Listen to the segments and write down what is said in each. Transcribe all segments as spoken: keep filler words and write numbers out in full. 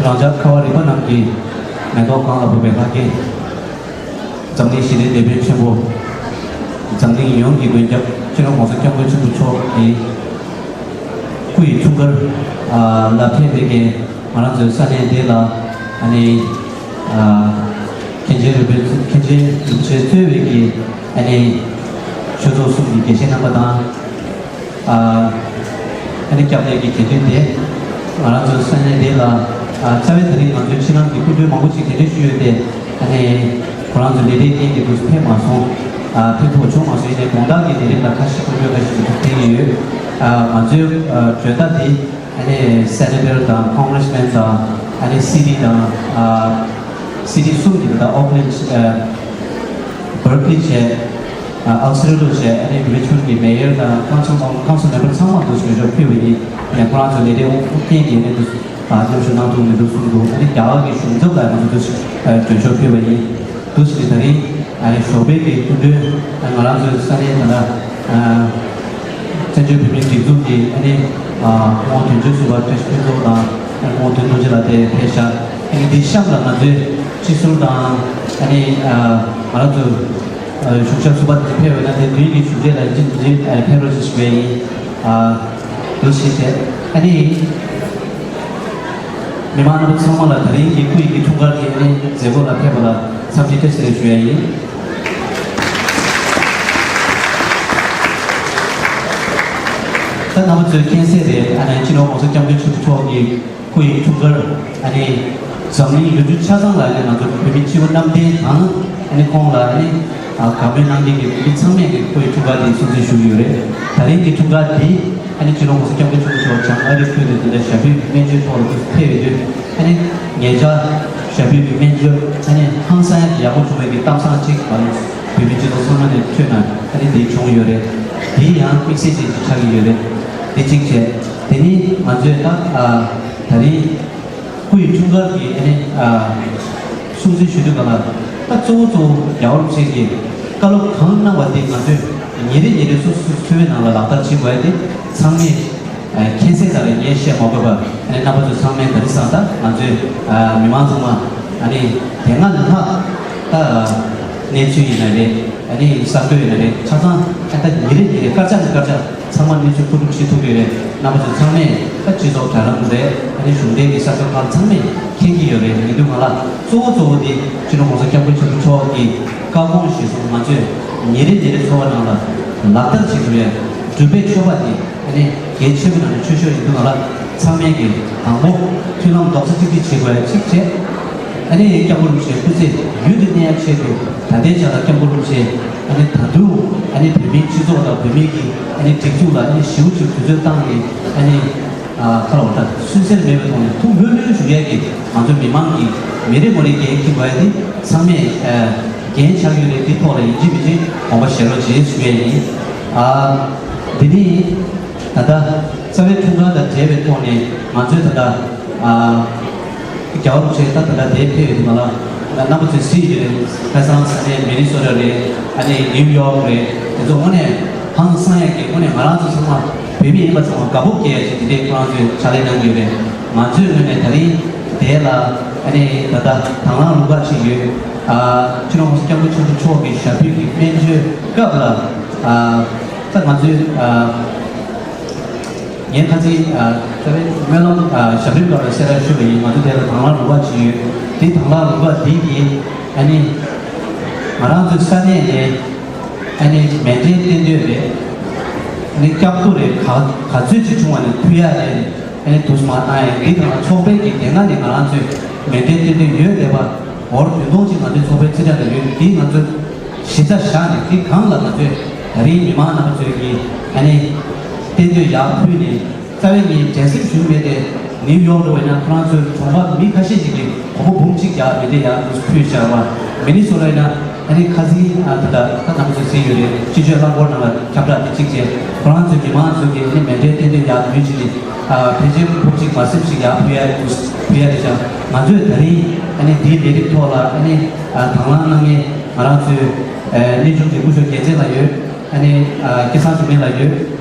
རང་ཅག་ཁ་བ་རི་པ་རྣམས་ཀྱི་མེ་ཏོག་གང་ལ་ཕོག་པའི་ལྷ་སྐལ། འཛམ་གླིང་ཞི་བདེའི་དེད་དཔོན་ཆེན་པོ། འཛམ་གླིང་ཡོངས་ཀྱི་མགོན་སྐྱབས་སྤྱི་ནོར་༸གོང་ས་༸སྐྱབས་མགོན་ཆེན་པོ་མཆོག་གི་སྐུ་ཡི་འཁྲུངས་སྐར་ལ་ཕེབས་པའི་གི་ང་རང་ཚོའི་ས་གནས་འདི་ལ་ཨ་ནི་མཁན་ཆེན་རིན་པོ་མཁན་ཆེན་རིན་པོ་ཆེ་གཙོས་པའི་གི་ཨ་ནི་ཆོས་ཚོགས་གསུམ་གྱི་དགེ་བཤེས་རྣམ་པ་དང་། ཨ་ནི་སྐྱབས་གནས་ཀྱི་དགེ་འདུན་ཏེ། ང་རང་ཚོའི་ས་གནས་འདི་ལ་རྩ་བའི་ད་རིང་ང་ཚོའི་ཕྱི་ནང་གི་སྐུ་མགྲོན་མང་པོ་ཞིག་གདན་འདྲེན་ཞུས་ཡོད་དེ། ཨ་ནི་ཁོ་རང་ཚོ་ལས་རིགས་གཉིས་ཀྱི་འདུག་ཕེབས་མ་སོང་། ཨ་ཕེབས་ཐུབ་པ་བྱུང་མ་སོང་། ཡིན་ནའི་དགོང་དག་གི་ལས་རིམ་ལ་ཁ་ཤས་སྐུ་མགྲོན་ཁ་ཤས་ཀྱི་འདུག་ཕེབས་ཀྱི་ཡོད། ཨ་ང་ཚོའི་ཨ་གྲོས་ཐག་འདི་ཨ་ནི་སེ་ནེ་ཊར་དང་ཀོང་གྷི་རེ་སི་མེན་དང་ཨ་ནི་སི་ཊི་དང་ཨ་སི་ཊི་གསུམ་གྱི་ད་ལྟ་ཨོ་ཀ་ལན་ཨ་བར་ཀ་ལི་བྱས། ཨ་ཨལ་ས་རེ་ཌོ་བྱས། ཨ་ནི་རི་ཆི་མོན་ཌི་གི་མེ་ཡར་དང་ཀའུན་སིལ་ཀའུན་སིལ་མེམ་བར་ཚང་མ་འདུག་གྲོས་ཆོད་ཕུལ་བ་ཡིན། ཡང་ཁོ་རང་ཚོ་ལས་རིགས་ཨུ་རྒྱན་གྱི་ཨ་ནི་འདུག་ཨ་མཉམ་ཞུགས་གནང་ཐུབ་མི་འདུག་གསུངས་འདུག་ཨ་ནི་རྒྱ་གར་གྱི་གཞུང་ཚབ་ལ་ང་ཚོ་འདུག་ཨ་གྲོས་ཆོད་ཕུལ་བ་ཡིན། འདུག་ཟེར་ནས་ད་རིང་ཨ་ནི་ཞོགས་པའི་གི་སྐུ་མགྲོན་ཨ་ང་རང་ཚོའི་ས་གནས་ད་ལྟ་ཨ་བཙན་བྱོལ་བོད་མིའི་སྒྲིག་འཛུགས་ཀྱི་ཨ་ནི་ཨ་སྐུ་ངོ་དོན་གཅོད་ཟུར་པ་བཀྲ་ཤིས་ཕུན་ཚོགས་དང་ཨ་སྐུ་ངོ་དོན་རྡོ་རྗེ་ལགས་དེ་ཕེབས་ཤག་ཨ་ནི་འདི་གཤམ་ལ་ང་ཚོའི་སྤྱི་ཟུར་དང་ཨ་ནི་ཨ་ང་རང་ཚོའི་ཨ་བཞུགས་ཤག་ཟུར་པ་དེ་ཕེབས་ཡོད་ན་དེ་མདུན་གྱི་བཞུགས་གྲལ་ལ་ཡིན་གཅིག་མིན་གཅིག་ཨ་ཕེབས་རོགས་ཞེས་ཞུ་བ་ཡིན། ཨ་འདུག་ཟེར་བྱས་ཨ་ནི། མི་མང་རྣམ་པ་ཚང་མ་ལ་ད་རིང་གི་སྐུ་ཡི་གི་འཁྲུངས་སྐར་གྱི་ཨ་ནི་མཛད་སྒོ་ལ་ཕེབས་པ་ལ་འཚམས་འདྲི་བཀྲ་ཤིས་བདེ་ལེགས་ཞུ་ཡ་ཡིན། ད་རྣམ་པ་ཚོས་མཁྱེན་གསལ་རེད། ཨ་ནི་སྤྱི་ནོར་༸གོང་ས་༸སྐྱབས་མགོན་ཆེན་པོ་མཆོག་གི་སྐུ་ཡི་འཁྲུངས་སྐར་ཨ་ནི་འཛམ་གླིང་ཡུལ་གྲུ་ཆ་ཚང་ལ་ཨ་ནི་ང་ཚོ་བོད་མི་སྤྱི་བོ་གནམ་བསྟན་དང་ཨ་ནི་ཁོང་ལ་ཨ་ནི་དགའ་མོས་གནང་མཁན་གྱི་བོད་མི་ཚང་མས་ཀྱི་སྐུ་ཡི་འཁྲུངས་སྐར་དེ་སྲུང་བརྩི་ཞུ་གི་ཡོད་རེད། ད་རིང་གི་འཁྲུངས་སྐར་འདི། ཨ་ནི་སྤྱི་ནོར་༸གོང་ས་༸སྐྱབས་མགོན་ཆེན་པོ་མཆོག་བྱང་ཨ་རིའི་ཁུལ་དུ་འདི་འདྲ་ཞབས་པུས་སྨན་བཅོས་ཐོག་ལ་ཕེབས་ཡོད་དུས། ཨ་ནི་ཉེ་ཆར་ཞབས་པུས་ཀྱི་སྨན་བཅོས་ཨ་ནི་ཧང་སང་ཡག་པོ་བྱུང་བའི་གི་གཏམ་བཟང་ཅིག་ང་རང་བོད་མི་སྤྱི་ཚོགས་ཚང་མ་ནས་ཐོས་ན་ཨ་ནི་འདི་བྱུང་ཡོད་རེད། འདི་ཡང་དམིགས་བསལ་ཅན་ཅིག་ཆགས་ཀྱི་ཡོད་རེད། འདི་གཅིག་བྱས། དེ་ནི་ང་ཚོས་ད་ཨ་ད་རིང་སྐུ་ཡི་འཁྲུངས་སྐར་གྱི་ཨ་ནི་ཨ་སྲུང་བརྩི་ཞུ་དུས་ག་ལ་ད་གཙོ་བོ་གཙོ་བོ་རྒྱལ་བ་རིན་པོ་ཆེ་གིས་བཀའ་སློབ་གང་གནང་བ་དེ་ང་ཚོས་ཉིན་རེ་ཉིན་རེ་སོ་སོ་སོ་སོའི་ནང་ལ་ལག་བསྟར་བྱེད་དགོས་ཡ་དེ་ཚང་མས་ཨ་མཁྱེན་གསལ་ལྟར་ངས་བཤད་མ་དགོས་པར་ཨ་ནི་རྣམ་པ་ཚོ་ཚང་མས་ད་རེས་སང་ད་ང་ཚོའི་ཨ་མི་མང་ཚང་མ་ཨ་ནི་དེ་སྔ་ལྷག་ད་གནས་ཚུལ་ཡིན་ན་རེད། ཨ་ནི་གསར་འགོད་ཡིན་ན་རེད། ཆ་ཚང་ཨ་ད་ཉིན་རེ་ཉིན་རེ་སྐར་ཆ་ནས་སྐར་ཆ་ཚང་མ་གནས་ཚུལ་མཁོ་སྒྲུབ་བྱེད་ཐུབ་ཀྱི་རེད། རྣམ་པ་ཚོ་ཚང་མས་ད་སྤྱི་ཚོགས་དྲ་ལམ་རེད། ཨ་ནི་གཞུང་འབྲེལ་གྱི་གསར་འགོད་ཁང་ཚང་མས་མཁྱེན་གྱི་ཡོད་རེད། ཡིན་དུས་ང་ལ་གཙོ་བོ་གཙོ་བོ་དེ་སྤྱི་ནོར་༸གོང་ས་༸སྐྱབས་མགོན་ཆེན་པོ་མཆོག་གི་བཀའ་དགོངས་གཞིར་བཟུང་ང་ཚོས་ཉིན་རེ་ཉིན་རེ་འཚོ་བ་ནང་ལ་ལག་བསྟར་བྱེད་དགོས་ཡ་སྒྲུབ་པའི་མཆོད་པ་དེ་ཨ་ནི་གལ་ཆེན་པོ་ནང་ནས་ཆེ་ཤོས་ཡིན་དུས་ང་ལ་ཚང་མས་ཀྱི་དང་པོ་མཐུན་ལམ་རྡོག་རྩ་གཅིག་སྒྲིལ་བྱེད་དགོས་ཡ་གཅིག་བྱས། ཨ་ནི་སྐྱབས་མགོན་རིན་པོ་ཆེའི་སྐུ་ཚེ་རྒྱུན་དུ་གནས་ཡ་ཆེད་དུ་ད་ལྟའི་ཆ་ལ་སྐྱབས་མགོན་རིན་པོ་ཆེ་ཨ་ནི་ད་དུང་ཨ་ནི་བོད་མིའི་སྤྱི་ཚོགས་དང་བོད་མིའི་གི་ཨ་ནི་སྒྲིག་འཛུགས་ལ་ཨ་ནི་ཞེ་པོ་ཅིག་དུས་ཚོད་བཏང་ནས་ཨ་ནི་ཨ་ཁ་ལོ་ད་སུན་གཙེར་མེད་པའི་ཐོག་ནས་ཐུགས་ལྷོད་ལྷོད་བཞུགས་ཡ་གི་ང་ཚོ་མི་མང་གི་མི་རེ་ངོ་རེ་འགན་འཁྱེར་དགོས་ཡ་དེ་ཚང་མས་ཨ་འགན་ཆགས་ཡོད་རེད། དེ་ཐོག་ལ་ཡིན་གཅིག་མིན་གཅིག་དགོངས་པ་བཞེས་རོགས་བྱེད་ཞུ་ཡ་ཡིན། ཨ་འདི་ནི། ད་ལྟ་རྩ་བའི་འཁྲུངས་སྐར་དང་འབྲེལ་བའི་ཐོག་ནས་ང་ཚོས་ད་ལྟ་ཨ་རྒྱལ་བ་རིན་པོ་ཆེ་ད་ད་ལྟ་དེར་ཕེབས་ཡོད་དུས་ང་ལ་རྣམ་པ་ཚོས་གཟིགས་ཡོད་རེད། ཁ་སང་ས་གནས་མི་ནི་སོ་ཊ་རེད། ཨ་ནི་ནིའུ་ཡོག་རེད། དེ་ཚོ་དངོས་གནས་ཧང་སང་ཡག་གི་དངོས་གནས་ང་རང་ཚོ་ཚང་མ་བོད་མི་ཡིན་པ་ཚང་མ་དགའ་སྤོབས་སྐྱེ་ཡག་ཅིག་དེ་འདྲའི་ཁོ་རང་ཚོས་ཕྱག་ལས་གནང་གི་ཡོད་རེད། ང་ཚོའི་ངོས་ནས་ད་རིང་དེ་ལ་ཨ་ནི་ད་ལྟ་དང་བླངས་རུ་ཁག་ཅིག་ཡོད། ཨ་སྤྱི་ནོར་༸གོང་ས་༸སྐྱབས་མགོན་ཆེན་པོ་མཆོག་གི་ཞབས་པུས་ཀྱི་སྨན་བཅོས་སྐབས་ལ་ཨ་ད་ང་ཚོའི་ཨ། ངས་ཁ་སང་ཨ་རྩ་བའི་སྨོན་ལམ་ཨ་ཞབས་རིམ་སྐབས་ལ་གསལ་བསྒྲགས་ཞུས་པ་ཡིན། ང་ཚོ་དེ་ལ་དང་བླངས་རུ་ཁག་ཅིག་ཡོད། དེ་དང་བླངས་རུ་ཁག་འདི་གིས་ཨ་ནི་ང་རང་ཚོའི་ས་གནས་ནས་ཨ་ནི་མཎྜལ་རྟེན་མདོས་རེད། ཨ་ནི་སྐྱབས་ཐོ་རེད། ག་ག་ཚོད་ཅིག་བྱུང་བ་ནས་ཕུལ་ཡག་རེད། ཨ་ནི་དུ་མ་བཏང་ཡག་འདི་དང་ཚོགས་པའི་གི་དེ་སྔ་ནས་ང་རང་ཚོའི་མཎྜལ་རྟེན་མདོས་ཡོད་བསྡད་པ། འོར་བདུན་སྟོང་ཅིག་ང་ཚོའི་ཚོགས་པའི་རྩིས་ཁྲ་ལ་ཡོད། འདི་ང་ཚོ་གཞི་རྩ་བཞག་ནས་འདི་སྒང་ལ་ང་ཚོས་ད་རིང་མི་མང་རྣམ་པ་ཚོས་ཀྱིས་ཨ་ནི་རྟེན་མདོས་ཡར་ཕུལ་ནས། རྩ་བའི་ངས་དྲན་གསོ་ཞུ་མེད་དེ། ནིའུ་ཡོག་འགྲོ་བས་ན་ཁོ་རང་ཚོའི་གྲོང་པ་མི་ཁ་ཤས་ཤིག་གིས་སྒོར་མོ་འབུམ་གཅིག་ཡར་མི་དེ་ཡར་ཕུལ་བཞག་པ། མི་ནི་སོ་ཊ་ཡིན་ན་ཨ་ནི་ཁ་སང་ཨ་ད་ད་ད་ནང་ཚོ་ཟིན་ཡོད་རེད། སྤྱི་སྤྱོད་རླངས་འཁོར་ནང་ལ་ཁྱབ་བསྒྲགས་དེ་གཅིག་བྱས། ཁོ་རང་ཚོའི་མི་མང་ཚོས་ཀྱིས་ཨ་ནི་མཎྜལ་རྟེན་མདོས་ཡར་ཕུལ་བྱས་ནས་ཨ་ཕལ་ཆེར་འབུམ་གཅིག་མ་ཟིན་ཞིག་ཡར་ཕུལ་ཡ་ཕུལ་ཡ་རེད་ཤག་ང་ཚོས་ད་རིང་ཨ་ནི་འདིའི་ལས་རིམ་ཐོག་ལ་ཨ་ནི་ཨ་དང་བླངས་གནང་མཁན་ང་རང་ཚོའི་ཨ་གནས་ཆུང་གི་སྐུ་ཞབས་རྒྱལ་མཚན་ལགས་ཡོད། ཨ་ནི་ཨ་སྐལ་བཟང་འབྱུང་གནས་ལགས་ཡོད།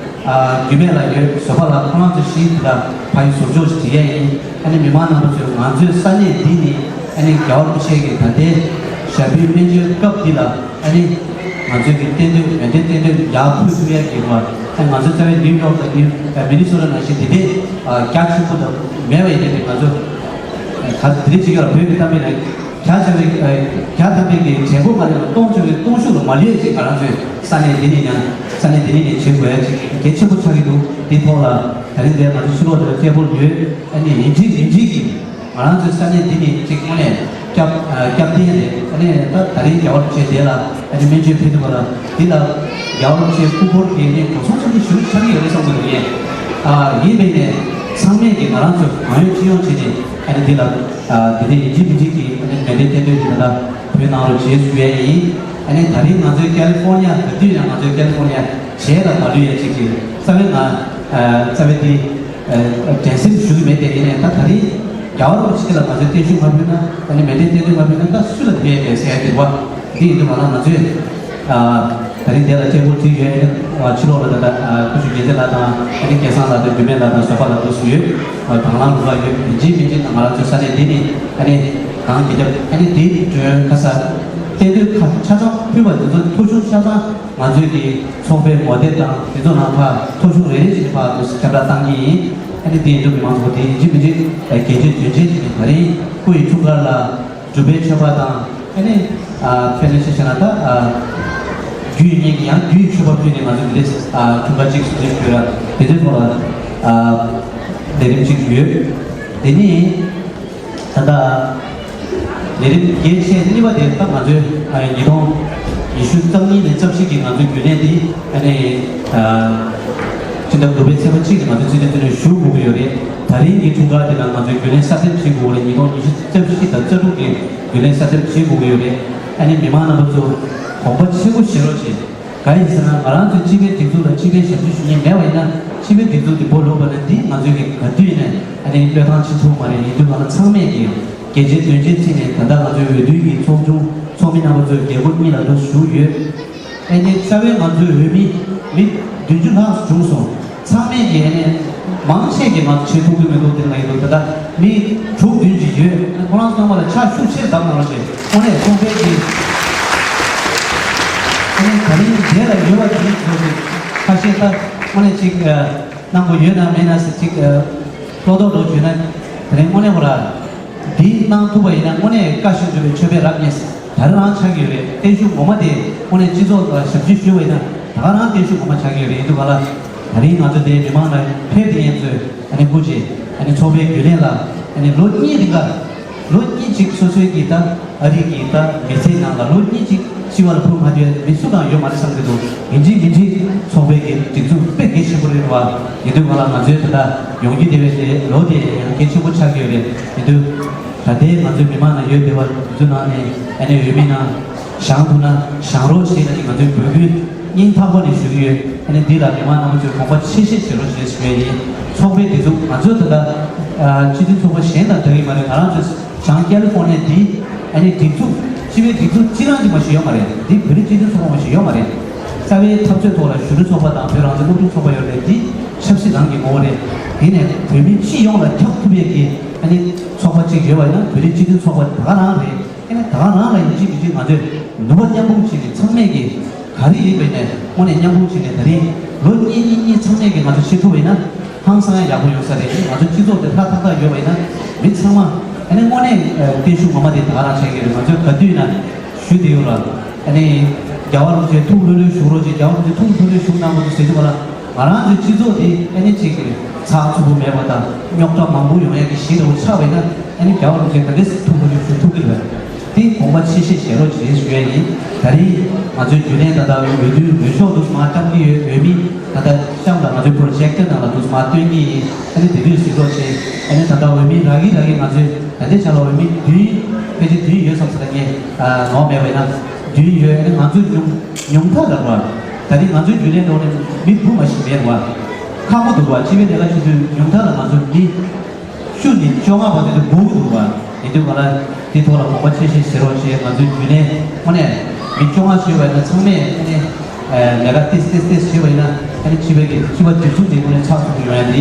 རྒྱུད་སྨད་ལ་ཡོད་བཟོད་པ་ལགས་ཁོང་རང་ཚོ་ཞིག་དེ་ལ་ཕ་ཡུལ་ཟུར་འཇོག་ཞིག་བྱེད་ཡ་ཡིན། ཨ་ནི་མི་མང་རྣམ་པ་ཚོས་ང་ཚོའི་ས་གནས་འདི་ནི་ཨ་ནི་རྒྱལ་བ་རིན་པོ་ཆེ་གི་ད་ལྟའི་ཞབས་པུས་སྨན་བཅོས་སྐབས་འདི་ལ་ཨ་ནི་ང་ཚོའི་གི་རྟེན་འབྲེལ་མེ་མདའི་རྟེན་འབྲེལ་ཡར་ཕུལ་ཐུབ་ཡ་གི་བ། ཨ་ང་ཚོ་རྩ་བའི་ནིའུ་ཡོག་དང་ནིའུ་མི་ནི་སོ་ཊ་ནང་བཞིན་དེ་འདྲའི་རྒྱ་ཆེན་པོ་དང་མེད་པ་ཡིན་ནའི་ང་ཚོ་ག་དེ་འདྲའི་བྱེད་ཀྱི་ལ་བོད་ཀྱི་གཏམ་དཔེ་ནང་། བརྒྱ་ཆ་བའི་བརྒྱ་ཐམ་པའི་གི་བྱེད་སྒོ་མ་ལས་སྟོང་ཆ་བའི་སྟོང་ཤུགས་ལ་མ་ལུས་ཅིག་ང་རང་ཚོའི་ས་གནས་འདི་ནས་ཡང་ས་གནས་འདི་ནས་ནས་བྱེད་དགོས་ཡ་ཅིག་གལ་ཆེན་པོ་ཆགས་ཀྱི་འདུག་དེའི་ཐོག་ལ་ད་རིང་འདིར་ང་ཚོ་ཕྱི་ལོགས་དེར་སྐད་འབོད་ཡོད། ཨ་ནི་ཡིན་གཅིག་མིན་གཅིག་གིས་ང་རང་ཚོའི་ས་གནས་འདི་ནས་ཅིག་དངོས་གནས་སྐྱབས་སྐྱབས་རྟེན་རེད། ཨ་ནི་ད་ད་རིང་རྒྱལ་བ་རིན་པོ་ཆེ་འདི་ལ་ཨ་ནི་སྨན་བཅོས་ཕེབས་ཐུབ་པ་ལ་འདི་ལ་རྒྱལ་བ་རིན་པོ་ཆེའི་སྐུ་འཁོར་གྱི་ནས་འགྲོ་སོང་ཆ་གི་ཞུ་ཆ་གི་ཡོད་རེད་བསམ་གི་འདུག་ཡིན་ཨ་ཡིན་པས་ནས་ཚང་མས་ཀྱིས་ང་རང་ཚོ་གང་ཡོད་ཅི་ཡོང་བྱས་ནས་ཨ་ནི་འདི་ལ། དེ་ནས་ཡིན་གཅིག་མིན་གཅིག་གིས་ཨ་ནི་མེ་མདའི་རྟེན་འབྲེལ་དེ་ད་ལྟ་བོད་ནང་ལ་བྱེད་ཞུ་ཡས་ཡིན། ཨ་ནི་ད་རིང་ང་ཚོའི་ཀལ་ལི་ཧྥོར་ནི་ཡ་ག་དུས་ཡང་ང་ཚོའི་ཀལ་ལི་ཧྥོར་ནི་ཡ་བྱས་ལ་མ་ལུས་ཡས་ཅིག་གི་རྩ་བའི་ང་རྩ་བའི་དེ་འགྲན་སེམས་ཞུ་གི་མེད་དེ། ཡིན་ནའི་ད་ད་རིང་རྒྱལ་བ་རིན་པོ་ཆེ་ལ་ང་ཚོའི་བརྟན་བཞུགས་མ་ཕུལ་ན། ཨ་ནི་མེ་མདའི་རྟེན་འབྲེལ་མ་ཕུལ་ན་ད་སུ་ལ་ཕུལ་ཡས་རེད་ཟེར་ཡ་དེ་བ། དེ་ཡིན་དུས་ང་ལ་ང་ཚོས། ད་རིང་དེ་ལ་སྐད་འབོད་བྲིས་ཡོད། ཕྱི་ལོགས་ལ་ད་ལྟ་སྐུ་ཞབས་རྒྱལ་མཚན་ལགས་དང་ཨ་ནི་སྐལ་བཟང་ལགས་དང་རྒྱུད་སྨད་ལགས་དང་བཟོད་པ་ལགས་འདུག་སུ་ཡོད། དང་བླངས་རུ་ཁག་ཡོད། ཡིན་གཅིག་མིན་གཅིག་ང་རང་ཚོའི་ས་གནས་འདི་ནས་ཨ་ནི་གང་གི་རྒྱབ་ཨ་ནི་དེ་གྲོན་ཁ་ས་གཏན་སྡོད་ཁ་ཆ་ཚང་ཕུལ་བ་འདི་ཚོ་ཐོ་གཞུང་ཆ་ཚང་ང་ཚོའི་གི་ཚོགས་པའི་ངོ་དེབ་དང་དེ་ཚོ་ནང་ཕར་ཐོ་གཞུང་རེ་རེ་བཞིན་ཕར་དུ་ཁྱབ་བསྒྲགས་བཏང་གི་ཡིན། ཨ་ནི་དེ་ཡིན་དུས་མི་མང་ཚོ་དེ་ཡིན་གཅིག་མིན་གཅིག་གལ་ཆེ་དོན་ཆེ་ཞིག་ནས་ད་རིང་སྐུ་ཡི་འཁྲུངས་སྐར་ལ། སྒྲུབ་པའི་མཆོད་པ་དང་ཨ་ནི། དཔེར་ན་ཆ་བཞག་ན་ད། རྒྱུད་གཉིས་ཀྱི་ཡང་རྒྱུད་ཡི་མཆོད་པ་ཕུལ་ནས་ང་ཚོ་འདི་འདྲའི་འཁྲུངས་སྐར་གཅིག་སྲུང་བརྩི་ཞུས་ལ་དེ་འདྲའི་ཐོག་ལ་ལས་རིམ་གཅིག་ཡོད། དེ་ནི། ད་ལྟ། ལས་རིམ་གལ་ཆེ་གཉིས་པ་དེ་ད་ང་ཚོའི་ཉིས་སྟོང་ཉི་ཤུ་རྩ་གཉིས་ནས་རྩ་བཞི་གི་ང་ཚོའི་རྒྱུན་ལས་འདི་ཨ་ནི། སྤྱི་ཟླ་དགུ་པའི་ཚེས་པ་གཅིག་ནས་ང་ཚོའི་རྩིས་ལེན་རྩིས་ལེན་ཞུ་དགོས་ཀྱི་ཡོད་རེད། ད་རིང་གི་འཁྲུངས་སྐར་དེ་ལ་ང་ཚོའི་རྒྱུན་ལས་གསར་འདེམས་བྱེད་དགོས་རེད། ཉིས་སྟོང་ཉི་ཤུ་རྩ་བཞི་དང་རྩ་དྲུག་གི་རྒྱུན་ལས་གསར་འདེམས་བྱེད་དགོས་ཀྱི་ཡོད་རེད། ཨ་ནི་མི་མང་རྣམ་པ་ཚོ་དགོངས་པ་ཆེན་པོ་བཞེས་རོགས་བྱེད། གང་ཡིན་ཟེར་ན་ང་རང་ཚོའི་སྤྱི་པའི་སྒྲིག་འཛུགས་ལ་སྤྱི་པའི་ཞབས་ཕྱི་ཞུ་མཁན་མེད་པ་ཡིན་ན་སྤྱི་པའི་སྒྲིག་འཛུགས་འདི་སྦོ་ལུག་པ་ན་འདི་ང་ཚོའི་གི་ག་དུས་ཡིན་ནའི་ཨ་ནི་བློས་བཏང་བྱེད་ཐུབ་མ་རེད། ཡིན་དུས་ང་ཚང་མས་ཀྱི་གལ་ཆེ་དོན་ཆེན་བརྩིས་ནས་ད་ལྟ་ང་ཚོའི་འོས་བསྡུ་གི་ཚོགས་ཆུང་ཚོགས་མི་རྣམ་པ་ཚོའི་རྒྱལ་སྒོ་གཉིས་ལ་འདུ་ཞུགས་ཡོད། ཨ་ནི་རྩ་བའི་ང་ཚོའི་འོས་མི་མི་བདུན་ཅུ་ལྷག་བྱུང་སོང་། ཚང་མས་ཀྱི་ཨ་ནི་མང་ཆེ་གི་ང་ཚོ་བྱེད་ཐུབ་ཀྱི་མི་འདུག་དེ་ལ་ཡིན་འདུག་ད་ལྟ་མི་དྲུག་བདུན་ཅིག་ཡོད། ཁོ་རང་ཚང་མ་ལ་ཕྱག་ཤུགས་ཆེར་བརྡབ་གནང་རོགས་བྱེད། དངོས་གནས་ཚོགས་པའི་གི་ཨ་ནི་ད་རིང་འདས་ལ་ཡོད་པ་དེ་ཚོ་གི་ཁ་ཤས་ད་དངོས་གནས་ཅིག་གནང་དགོས་ཡོད་ན་མེད་ན་ཟེར་ཅིག་བློ་དོགས་འགྲོ་བྱུང་ན་ད་རིང་དངོས་གནས་ཁོ་ར། འདི་གནང་ཐུབ་པ་ཡིན་ན་དངོས་གནས་བཀའ་བཞིན་སྒྲུབ་པའི་མཆོད་པའི་རབ་བརྙེས་ད་རེས་རང་ཆགས་ཀྱི་ཡོད་རེད། བརྟན་བཞུགས་ངོ་མ་དེ་དངོས་གནས་སྤྱི་ཚོགས་ལ་ཞབས་ཕྱི་ཞུས་པ་ཡིན་ན་ད་ག་རང་བརྟན་བཞུགས་ངོ་མ་ཆགས་ཀྱི་ཡོད་རེད། ཡིན་དུས་ག་ལ་ད་རིང་ང་ཚོ་དེ་མི་མང་ལ་ཕེབས་དེ་ཡན་ཚོས་ཨ་ནི་སྐུ་མཁྱེན་ཨ་ནི་ཚོགས་པའི་རྒྱུན་ལས་ལ་ཨ་ནི་ལོ་གཉིས་རིང་ག་ལོ་གཉིས་གཅིག་སོ་སོའི་གི་ད་ཨ་རི་གི་ད་མི་ཚེའི་ནང་ལ་ལོ་གཉིས་གཅིག་སྤྱི་བ་ལ་ཕུལ་མ་ཐུབ་མི་སུ་དང་ཡོད་མ་རེད་བསམ་གྱི་འདུག་ཡིན་གཅིག་མིན་གཅིག་ཚོགས་པའི་གི་སྒྲིག་འཛུགས་དཔེ་གལ་ཆེན་པོ་རེད་བ། ཡིན་དུས་ག་ལ་ང་ཚོའི་ད་ལྟ་ཡོང་རྒྱུ་དེ་བས་དེ་ལོ་དེ་ཡང་གལ་ཆེན་པོ་ཆགས་ཀྱི་ཡོད་རེད། ཡིན་དུས། ད་ལྟའི་ང་ཚོའི་མི་མང་ནང་ཡོད་བསྡད་པ་དེ་ཚོའི་ནང་ནས་ཨ་ནི་འོས་མི་ནང་བཞེངས་ཐུབ་ན་བཞེངས་རོགས་ཞེས་ཨ་ནི་ང་ཚོའི་འབོད་སྐུལ་སྙིང་ཐག་པ་ནས་ཞུ་གི་ཡོད། ཨ་ནི་འདི་ལ་མི་མང་རྣམ་པ་ཚོས་དགོངས་པ་ཆེ་བཞེས་བྱེད་རོགས་ཞེས་ཞུ་ཡས་ཡིན། ཚོགས་པའི་སྒྲིག་འཛུགས་ང་ཚོའི་ད་ལྟ་སྤྱི་མཐུན་ཚོགས་པ་གཞན་དང་འདྲ་གི་མ་རེད། ང་རང་ཚོའི་བྱང་ཀེ་ལི་ཧྥོར་ནི་ཡ་འདི་ཨ་ནི་སྒྲིག་འཛུགས་སྤྱི་པའི་སྒྲིག་འཛུགས་གཅིག་རང་གཅིག་མ་ཞིག་ཡོད་མ་རེད། འདི་བོད་རིགས་སྤྱི་མཐུན་ཚོགས་པ་མ་ཞིག་ཡོད་མ་རེད། རྩ་བའི་འཐབ་རྩོད་ཐོག་ལ་གཞོན་ནུ་ཚོགས་པ་དང་བོད་རང་བཙན་སློབ་ཕྲུག་ཚོགས་པ་ཡོད་རེད། འདི་ཆབ་སྲིད་རང་གི་ངོ་བོ་རེད། དེ་ནས་བོད་མི་སྤྱི་ཡོངས་ལ་ཁྱབ་ཐུབ་ཡས་ཀྱི་ཨ་ནི་ཚོགས་པ་གཅིག་ཡོད་པ་ཡིན་ན་བོད་རིགས་སྤྱི་མཐུན་ཚོགས་པ་ད་ག་རང་རེད། ཨ་ནི་ད་ག་རང་ལ་ཡིན་གཅིག་མིན་གཅིག་ང་ཚོས་ནུས་པ་མཉམ་སྤུངས་བྱས་ནས་ཚང་མས་ཀྱི་ག་རེ་ཡིན་པ་ཡིན་ནའི་དངོས་གནས་མཉམ་སྤུངས་བྱས་ནས་ད་རིང་ལོ་གཉིས་གཉིས་གཉིས་ཚང་མས་ཀྱི་ང་ཚོ་བྱེད་ཐུབ་པ་ཡིན་ན་ཧང་སང་ཡག་པོ་ཡོང་ས་རེད། ང་ཚོ་སྤྱི་ཚོགས་དེ་ལྷ་ཐག་ཐག་ཡོད་པ་ཡིན་ན་མི་ཚང་མ་ཨ་ནི་དངོས་གནས་བརྟན་བཞུགས་ངོ་མ་དེ་ད་ག་རང་ཆགས་ཀྱི་རེད། ང་ཚོས་ག་དུས་ཡིན་ན་ཞུ་བསྡད་ཡོད་ར། ཨ་ནི་རྒྱལ་བ་རིན་པོ་ཆེ་ཐུགས་ལྷོད་ལྷོད་བཞུགས་རོགས་བྱེད། རྒྱལ་བ་རིན་པོ་ཆེ་ཐུགས་ལྷོད་ལྷོད་བཞུགས་གནང་དགོས་འདུག་ཟེར་གྱི་མ་ར། ང་རང་ཚོའི་སྤྱི་ཚོགས་འདི་ཨ་ནི་གཅིག་གི་ཚགས་ཚུད་པོ་མེད་པ་དང་རྙོག་དྲ་མང་པོ་ཡོང་ཡ་གི་གཞི་འདྲ་བོ་ཆགས་པ་ཡིན་ན་ཨ་ནི་རྒྱལ་བ་རིན་པོ་ཆེ་ག་འདྲས་ཐུགས་ལྷོད་ལྷོད་བཞུགས་ཐུབ་ཀྱི་རེད། དེ་དགོངས་པ་ཆེ་བཞེས་བཞེས་རོགས་ཞེས་ཞུ་ཡ་ཡིན། ད་རིང་ང་ཚོའི་རྒྱུན་ལས་ད་ལྟ་འོས་བསྡུའི་འོས་ཤོག་འདུག་མ་བཀྲམ་གྱི་ཡོད། འོས་མི་ད་ལྟ་གཤམ་ལ་ང་ཚོའི་པོ་རོ་ཇེག་ཊར་ནང་ལ་འདུག་མ་སྟོན་གྱི་ཡིན། ཨ་ནི་དེ་དུས་གཟིགས་རོགས་བྱེད། ཨ་ནི་ད་ལྟ་འོས་མི་རག་གི་རག་གི་ང་ཚོའི་ད་ལྟའི་ཆ་ལ་འོས་མི་བདུན་ཕལ་ཆེར་བདུན་ཡོད་བསམ་ས་ལ་ངས་ནོར་མེད་པ་ཡིན་ན་བདུན་ཡོད། ཨ་ནི་ང་ཚོའི་ཉུང་ཉུང་མཐའ་ལ་ར། ད་རིང་ང་ཚོའི་རྒྱུན་ལས་འགྲོ་ནས་མི་དགུ་མ་ཞིག་མེད་ར། ཁག་པོ་འདུག་བ། སྤྱི་པའི་ལས་ཀ་བྱེད་དུས་ཉུང་མཐའ་ལ་ང་ཚོ་མི་བཅུ་ནས་བཅོ་ལྔ་བར་དུ་འགྲོ་གི་འདུག་བ། ཡིན་དུས་ང་ལ་དེ་ཐོག་ལ་དགོངས་པ་ཆེ་བཞེས་བྱེད་རོགས་ཞེས་ང་ཚོའི་རྒྱུན་ལས་དངོས་གནས་མི་བཅོ་ལྔ་ཞིག་ཡོད་པ་ཡིན་ན་ཚང་མས་ཨ་ནི་ལས་ཀ་ཏིས་ཏིས་ཏིས་བྱས་པ་ཡིན་ན་ ཨ་ནི་སྤྱི་པའི་གི་སྤྱི་པ་སྒྲིག་འཛུགས་དེ་དངོས་གནས་ཚགས་ཚུད་པོ་ཡོང་ཡ་དེ་